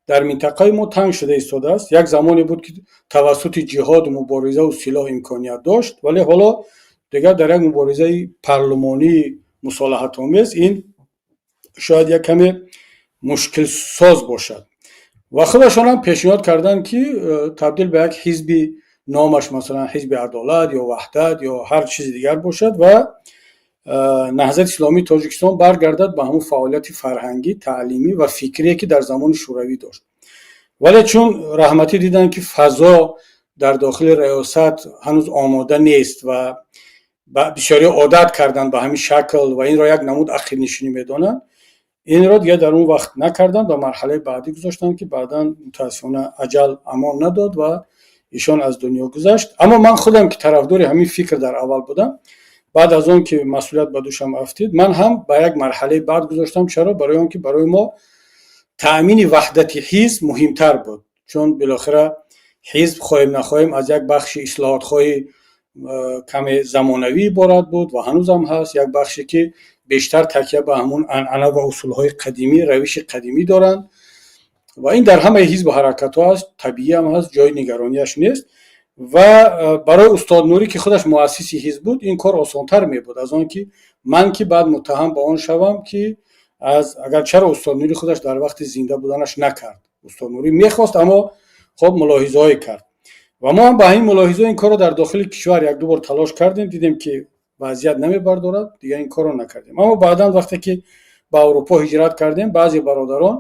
дар минтақаи мо танг шуда истодааст. Як замоне буд, ки тавассути ҷиҳоду муборизаву силоҳ имконият дошт, вале ҳоло дигар дар як муборизаи парлумонии мусолиҳатомез ин шояд як каме мушкилсоз бошад. Ва худашон ҳам пешниҳод карданд, ки табдил ба як ҳизби, номаш масалан Ҳизби Адолат ё Ваҳдат ё ҳар чизи дигар бошад ва Наҳзати Исломии Тоҷикистон баргардад ба ҳамон фаъолияти фарҳангӣ, таълимӣ ва фикрие, ки дар замони Шӯравӣ дошт. Вале чун раҳматӣ диданд, ки фазо дар дохили риёсат ҳанӯз омода нест ва бисёриҳо одат карданд ба ҳамин шакл ва инро як намуд ақибнишинӣ медонанд, инро дигар дар он вақт накарданд, ба марҳалаи баъдӣ гузоштанд, ки баъдан мутаассифона аҷал амон надод ва ишон аз дунё гузашт. Аммо ман худам, ки тарафдори ҳамин фикр дар аввал будам, баъд аз он ки масъулият ба дӯшам афтид, ман ҳам ба як марҳалаи баъд гузоштам. Чаро? Барои он ки барои мо таъмини ваҳдати ҳизб муҳимтар буд, чун билохира ҳизб, хоҳем нахоҳем, аз як бахши ислоҳотхоҳи каме замонавӣ иборат буд ва ҳанӯзам ҳаст, як бахше ки Бештар такя ба ҳамун анъана ва усулҳои қадимӣ, равиши қадимӣ доранд ва ин дар ҳамаи ҳизбу ҳаракатҳо аст, табиӣ ҳам ҳаст, ҷои нигаронияш нест. Ва барои устод Нурӣ, ки худаш муассиси ҳизб буд, ин кор осонтар мебуд аз он ки ман, ки баъд муттаҳам ба он шавам, ки аз агар чаро устод Нурӣ худаш дар вақти зинда буданаш накард. Устод Нурӣ мехост, аммо хоб мулоҳизаҳое кард ва мо ҳам ба ҳамин мулоҳиза ин корро дар дохили кишвар як ду бор талош кардем, дидем, ки вазъият намебардорад, дигар ин корро накардем. Аммо баъдан, вақте ки ба Аврупо ҳиҷрат кардем, баъзе бародарон,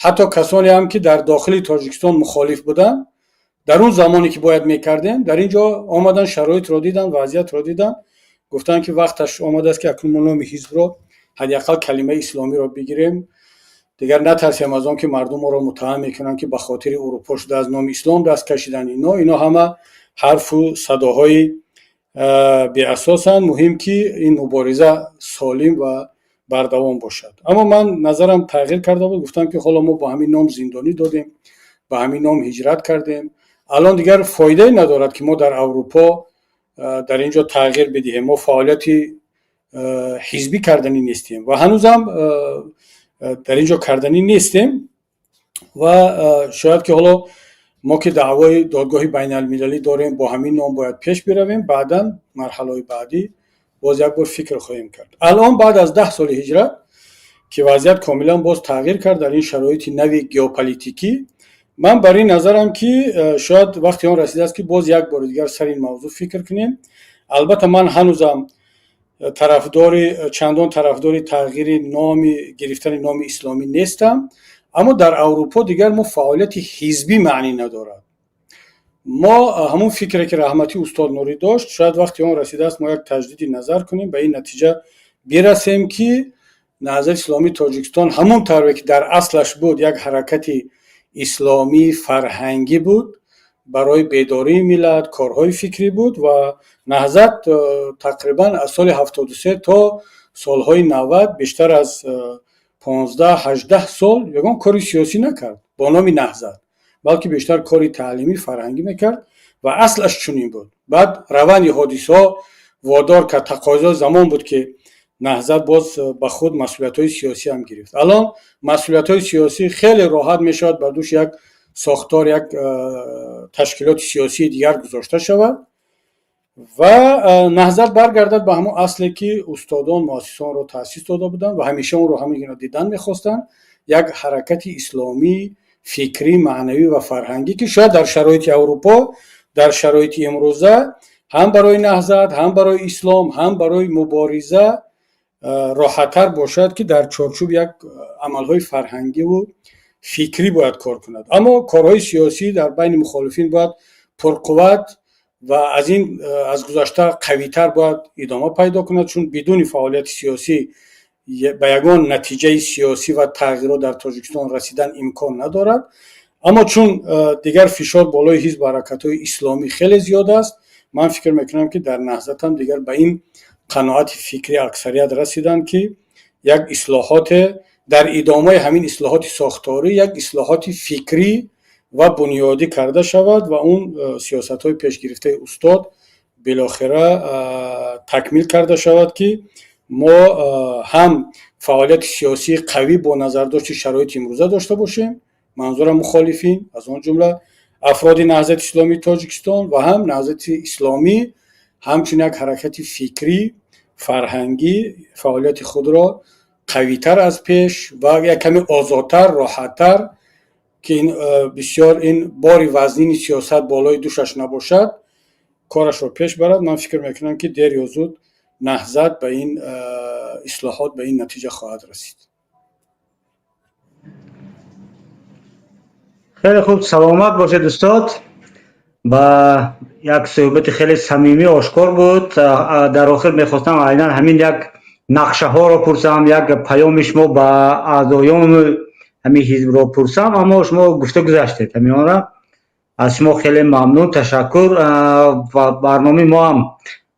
ҳатто касоне ҳам, ки дар дохили Тоҷикистон мухолиф буданд дар он замоне ки бояд мекардем, дар ин ҷо омадан, шароитро дидан, вазъиятро дидан, гуфтанд, ки вақташ омадааст, ки акнун мо номи ҳизбро, ҳадди ақал калимаи исломиро бигирем, дигар натарсем аз он ки мардум моро муттаҳам мекунанд, ки ба хотири Урупо шуда аз номи ислом даст кашидан. Ино ҳама ҳарфу садоҳои беасосанд. Муҳим, ки ин мубориза солим ва бардавом бошад. Аммо ман назарам тағйир карда буд, гуфтам, ки ҳоло мо бо ҳамин ном зиндонӣ додем, ба ҳамин ном ҳиҷрат кардем, алон дигар фоидае надорад, ки мо дар Аврупо дар ин ҷо тағйир бидиҳем. Мо фаъолияти ҳизбӣ карданӣ нестем ва ҳанӯзам дар ин ҷо карданӣ нестем. Ва шояд ки ҳоло мо, ки даъвои додгоҳи байналмилалӣ дорем, бо ҳамин ном бояд пеш биравем. Баъдан марҳалаҳои баъдӣ боз як бор фикр хоҳем кард. Алон, баъд аз 10 соли ҳиҷрат, ки вазъият комилан боз тағйир кард, дар ин шароити нави геополитикӣ, ман бар ин назарам, ки шояд вақти он расидааст, ки боз як бори дигар сари ин мавзӯъ фикр кунем. Албатта, ман ҳанӯзам тарафдори чандон тарафдори тағйири номи, гирифтани номи исломӣ нестам, аммо дар Аврупо дигар мо фаъолияти ҳизбӣ маънӣ надорад. Мо ҳамун фикре, ки раҳматӣ устод Нурӣ дошт, шояд вақти он расидааст, мо як таҷдиди назар кунем, ба ин натиҷа бирасем, ки Наҳзати Исломии Тоҷикистон ҳамон тавре ки дар аслаш буд, як ҳаракати исломӣ фарҳангӣ буд, барои бедории миллат, корҳои фикрӣ буд. Ва Наҳзат тақрибан аз соли 73 то солҳои 90, бештар аз 15-18 сол ягон кори сиёсӣ накард бо номи Наҳзат, балки бештар кори таълимӣ, фарҳангӣ мекард ва аслаш чунин буд. Баъд раванди ҳодисаҳо водор кард, тақозои замон буд, ки Наҳзат боз ба худ масъулиятҳои сиёсӣ ҳам гирифт. Алон масъулиятҳои сиёсӣ хеле роҳат мешавад бар дӯши як сохтор, як ташкилоти сиёсии дигар гузошта шавад ва Наҳзат баргардад ба ҳамон асле, ки устодон, муассисонро таъсис дода буданд ва ҳамеша онро ҳамин гуна дидан мехостанд: як ҳаракати исломӣ, фикрӣ, маънавӣ ва фарҳангӣ, ки шояд дар шароити Аврупо, дар шароити имрӯза ҳам барои Наҳзат, ҳам барои ислом, ҳам барои мубориза роҳаттар бошад, ки дар чорчӯби як амалҳои фарҳангиву фикрӣ бояд кор кунад. Аммо корҳои сиёсӣ дар байни мухолифин бояд пурқувват ва аз ин аз гузашта қавитар бояд идома пайдо кунад, чун бидуни фаъолияти сиёсӣ ба ягон натиҷаи сиёсӣ ва тағйирот дар Тоҷикистон расидан имкон надорад. Аммо чун дигар фишор болои ҳизбу ҳаракатҳои исломӣ хеле зиёд аст, ман фикр мекунам, ки дар Наҳзатам дигар ба ин қаноати фикрӣ аксарият расиданд, ки як ислоҳоте дар идомаи ҳамин ислоҳоти сохторӣ, як ислоҳоти фикрӣ ва бунёдӣ карда шавад ва он сиёсатҳои пешгирифтаи устод билохира такмил карда шавад, ки мо ҳам фаъолияти сиёсии қавӣ бо назардошти шароити имрӯза дошта бошем, манзурам мухолифин, аз он ҷумла афроди Наҳзати Исломии Тоҷикистон, ва ҳам Наҳзати Исломӣ ҳамчун як ҳаракати фикрӣ, фарҳангӣ фаъолияти худро қавитар аз пеш ва як каме озодтар, роҳаттар, ки ин бисёр ин бори вазнини сиёсат болои дӯшаш набошад, корашро пеш барад. Ман фикр мекунам, ки дер ё зуд Наҳзат ба ин ислоҳот, ба ин натиҷа хоҳад расид. Хеле хуб, саломат бошед, устод. Ба як суҳбати хеле самимӣ, ошкор буд. Дар охир мехостам айнан ҳамин як нақшаҳоро пурсам, як паёми шумо ба аъзоёни ҳамин ҳизбро пурсам, аммо шумо гуфта гузаштед ҳаминонра. Аз шумо хеле мамнун, ташаккур. Ва барномаи мо ҳам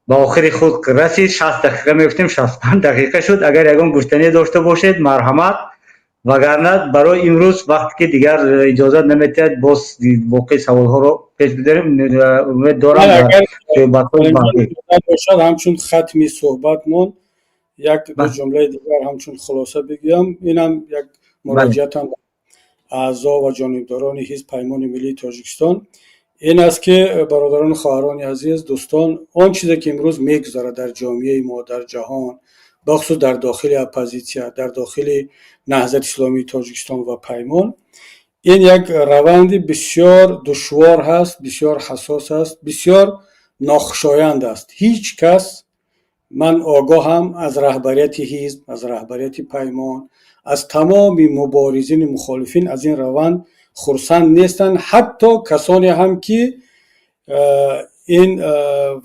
ба охири худ расид. 60 дақиқа мегуфтем, 65 дақиқа шуд. Агар ягон гуфтане дошта бошед, марҳамат, вагарна барои имрӯз вақте ки дигар иҷозат наметиҳад, боз боқии саволҳоро пеш бидарем. Умед дорам, суҳбатҳои баъдӣ бошад. Ҳамчун хатми суҳбатмон Як ду ҷумлаи дигар ҳамчун хулоса бигӯям. Инам як муроҷиатам аъзо ва ҷонибдорони ҳизб Паймони Миллии Тоҷикистон ин аст, ки бародарону хоҳарони азиз, дӯстон, он чизе ки имрӯз мегузарад дар ҷомеаи мо, дар ҷаҳон, бахусус дар дохили оппозитсия, дар дохили Наҳзати Исломии Тоҷикистон ва Паймон, ин як раванди бисёр душвор ҳаст, бисёр ҳассос аст, бисёр нохушоянд аст. Ҳеҷ кас, ман огоҳам, аз раҳбарияти ҳизб, аз раҳбарияти Паймон, аз тамоми муборизини мухолифин аз ин раванд хурсанд нестанд, ҳатто касоне ҳам ки ин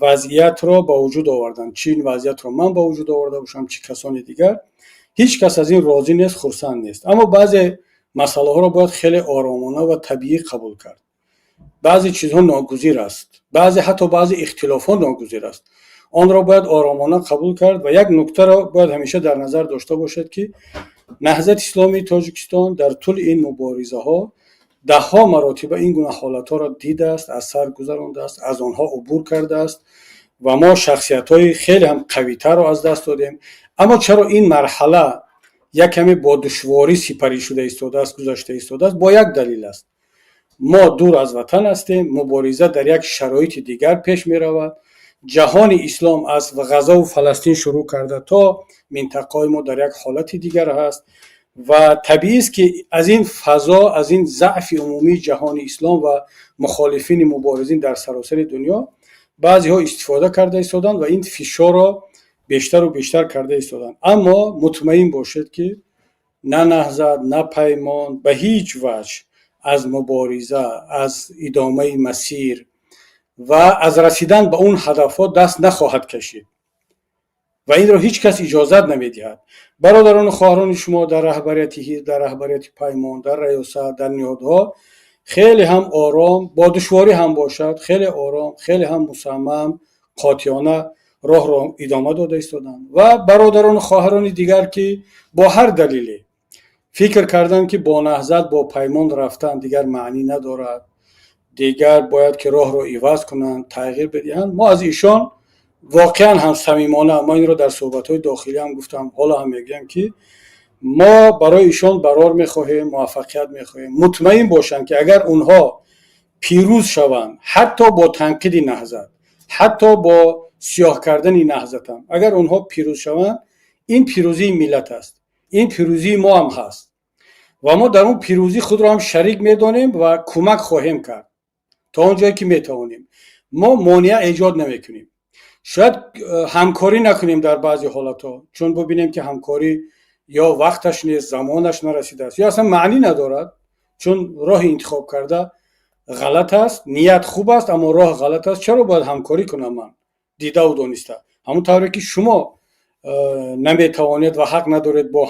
вазъиятро ба вуҷуд оварданд, чӣ ин вазъиятро ман ба вуҷуд оварда бошам, чӣ касони дигар, ҳеҷ кас аз ин розӣ нест, хурсанд нест. Аммо баъзе масъалаҳоро бояд хеле оромона ва табиӣ қабул кард. Баъзе чизҳо ногузир аст, баъзе, ҳатто баъзе ихтилофҳо ногузир аст, онро бояд оромона қабул кард. Ва як нуктаро бояд ҳамеша дар назар дошта бошед, ки Наҳзати Исломии Тоҷикистон дар тӯли ин муборизаҳо даҳҳо маротиба ин гуна ҳолатҳоро дидааст, аз сар гузарондааст, аз онҳо убур кардааст ва мо шахсиятҳои хеле ҳам қавитарро аз даст додем. Аммо чаро ин марҳала як каме бо душворӣ сипарӣ шуда истодааст, гузашта истодааст? Бо як далел аст: мо дур аз ватан ҳастем, мубориза дар як шароити дигар пеш меравад. Ҷаҳони ислом аз Ғазаву Фаластин шурӯъ карда то минтақаҳои мо дар як ҳолати дигар ҳаст ва табиист, ки аз ин фазо, аз ин заъфи умумии ҷаҳони ислом ва мухолифини муборизин дар саросари дунё баъзеҳо истифода карда истоданд ва ин фишорро бештару бештар карда истоданд. Аммо мутмаин бошед, ки на Наҳзат, на Паймон ба ҳеҷ ваҷҳ аз мубориза, аз идомаи масир ва аз расидан ба он ҳадафҳо даст нахоҳад кашид ва инро ҳеҷ кас иҷозат намедиҳад. Бародарону хоҳарони шумо дар раҳбарияти ҳизб, дар раҳбарияти Паймон, дар раёсат, дар ниҳодҳо хеле ҳам ором, бо душворӣ ҳам бошад, хеле ором, хеле ҳам мусаммам, қотеона роҳро идома дода истоданд. Ва бародарону хоҳарони дигар, ки бо ҳар далеле фикр карданд, ки бо Наҳзат, бо Паймон рафтан дигар маънӣ надорад, дигар бояд ки роҳро иваз кунанд, тағйир бидиҳанд, мо аз ишон воқеан ҳам самимона, мо инро дар суҳбатҳои дохилӣ ҳам гуфтам, ҳоло ҳам мегӯям, ки мо барои ишон барор мехоҳем, муваффақият мехоҳем. Мутмаин бошанд, ки агар онҳо пирӯз шаванд, ҳатто бо танқиди Наҳзат, ҳатто бо сиёҳ кардани Наҳзатам, агар онҳо пирӯз шаванд, ин пирӯзии миллат аст, ин пирӯзии мо ҳам ҳаст ва мо дар он пирӯзӣ худро ҳам шарик медонем ва кӯмак хоҳем кард то он ҷое ки метавонем. Мо монеа эҷод намекунем. Шояд ҳамкорӣ накунем дар баъзе ҳолатҳо, чун бубинем, ки ҳамкорӣ ё вақташ нест, замонаш нарасидааст, ё аслан маънӣ надорад, чун роҳи интихоб карда ғалат аст. Ният хуб аст, аммо роҳ ғалат аст. Чаро бояд ҳамкорӣ кунам ман дидаву дониста? Ҳамон тавре ки шумо наметавонед ва ҳақ надоред бо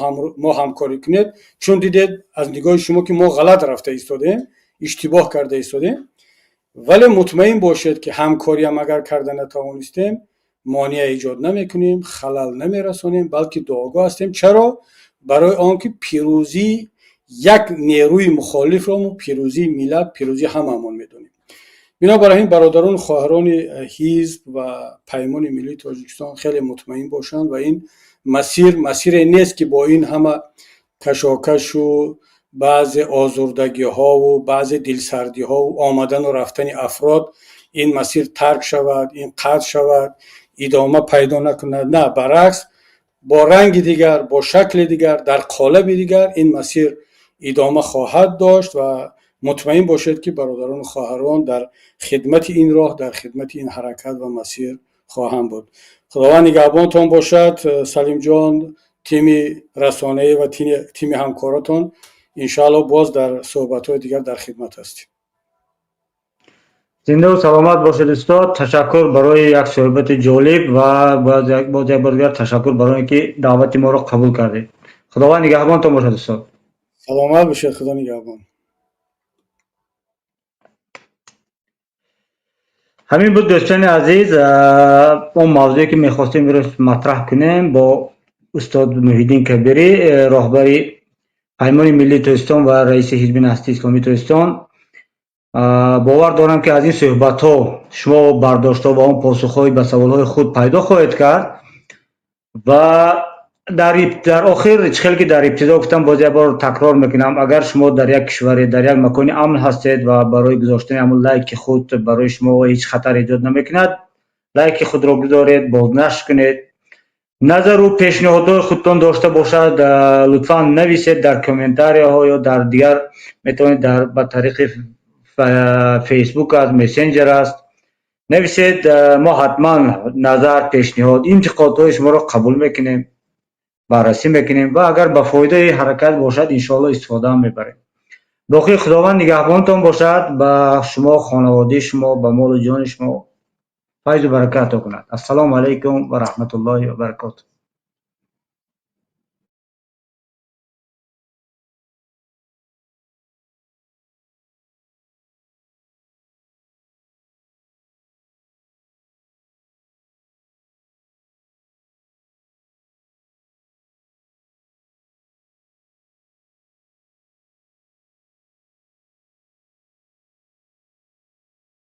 мо ҳамкорӣ кунед, чун дидед аз нигоҳи шумо, ки мо ғалат рафта истодем, иштибоҳ карда истодем. Вале мутмаин бошед, ки ҳамкориам агар карда натавонистем, монеа эҷод намекунем, халал намерасонем, балки дуогӯ ҳастем. Чаро? Барои он ки пирӯзии як нерӯи мухолифро мо пирӯзии миллат, пирӯзии ҳамаамон медонем. Бинобар ҳамин, бародарону хоҳарони ҳизб ва Паймони Миллии Тоҷикистон хеле мутмаин бошанд ва ин масир масире нест, ки бо ин ҳама кашокашу баъзе озурдагиҳову баъзе дилсардиҳову омадану рафтани афрод ин масир тарк шавад, ин қатъ шавад, идома пайдо накунад. На, баръакс, бо ранги дигар, бо шакли дигар, дар қолаби дигар ин масир идома хоҳад дошт ва мутмаин бошед, ки бародарону хоҳарон дар хидмати ин роҳ, дар хидмати ин ҳаракат ва масир хоҳанд буд. Худованд нигаҳбонтон бошад, Салимҷон, тими расонаӣ ва тими ҳамкоротон. Иншоалло, боз дар суҳбатҳои дигар дар хидмат ҳастем. Зиндаву саломат бошед, устод. Ташаккур барои як суҳбати ҷолиб ва боз як бор дигар ташаккур барои ин ки даъвати моро қабул кардед. Худованд нигаҳбонтон бошад, устод. Саломат бошед, Худо нигаҳбон. Ҳамин буд, дӯстони азиз, он мавзӯе ки мехостем имрӯз матраҳ кунем бо устод Муҳиддин Кабирӣ, роҳбари Паймони Миллии Тоҷикистон ва раиси Ҳизби Наҳзати Исломии Тоҷикистон. Бовар дорам, ки аз ин суҳбатҳо шумо бардоштҳо ва он посухҳои ба саволҳои худ пайдо хоҳед кард ва Дар охир, чӣ хеле ки дар ибтидо гуфтам, боз як бор такрор мекунам: агар шумо дар як кишваре, дар як макони амн ҳастед ва барои гузоштани ҳамун лайки худ барои шумо ҳеҷ хатар эҷод намекунад, лайки худро гузоред, бознашр кунед. Назару пешниҳодҳои худтон дошта бошад, лутфан нависед дар комментарияҳо ё дар дигар метавонед дар ба тариқи Фейсбук аст, мессенҷер аст, нависед. Мо ҳатман назар, пешниҳод, интиқодҳои шуморо қабул мекунем, баррасӣ мекунем ва агар ба фоидаи ҳаракат бошад, иншоалло, истифодаам мебарем. Боқӣ Худованд нигаҳбонтон бошад, ба шумо, хонаводаи шумо, ба молу ҷони шумо файзу баракат кунад. Ассалому алайкум ва раҳматуллоҳи ва баракотуҳ.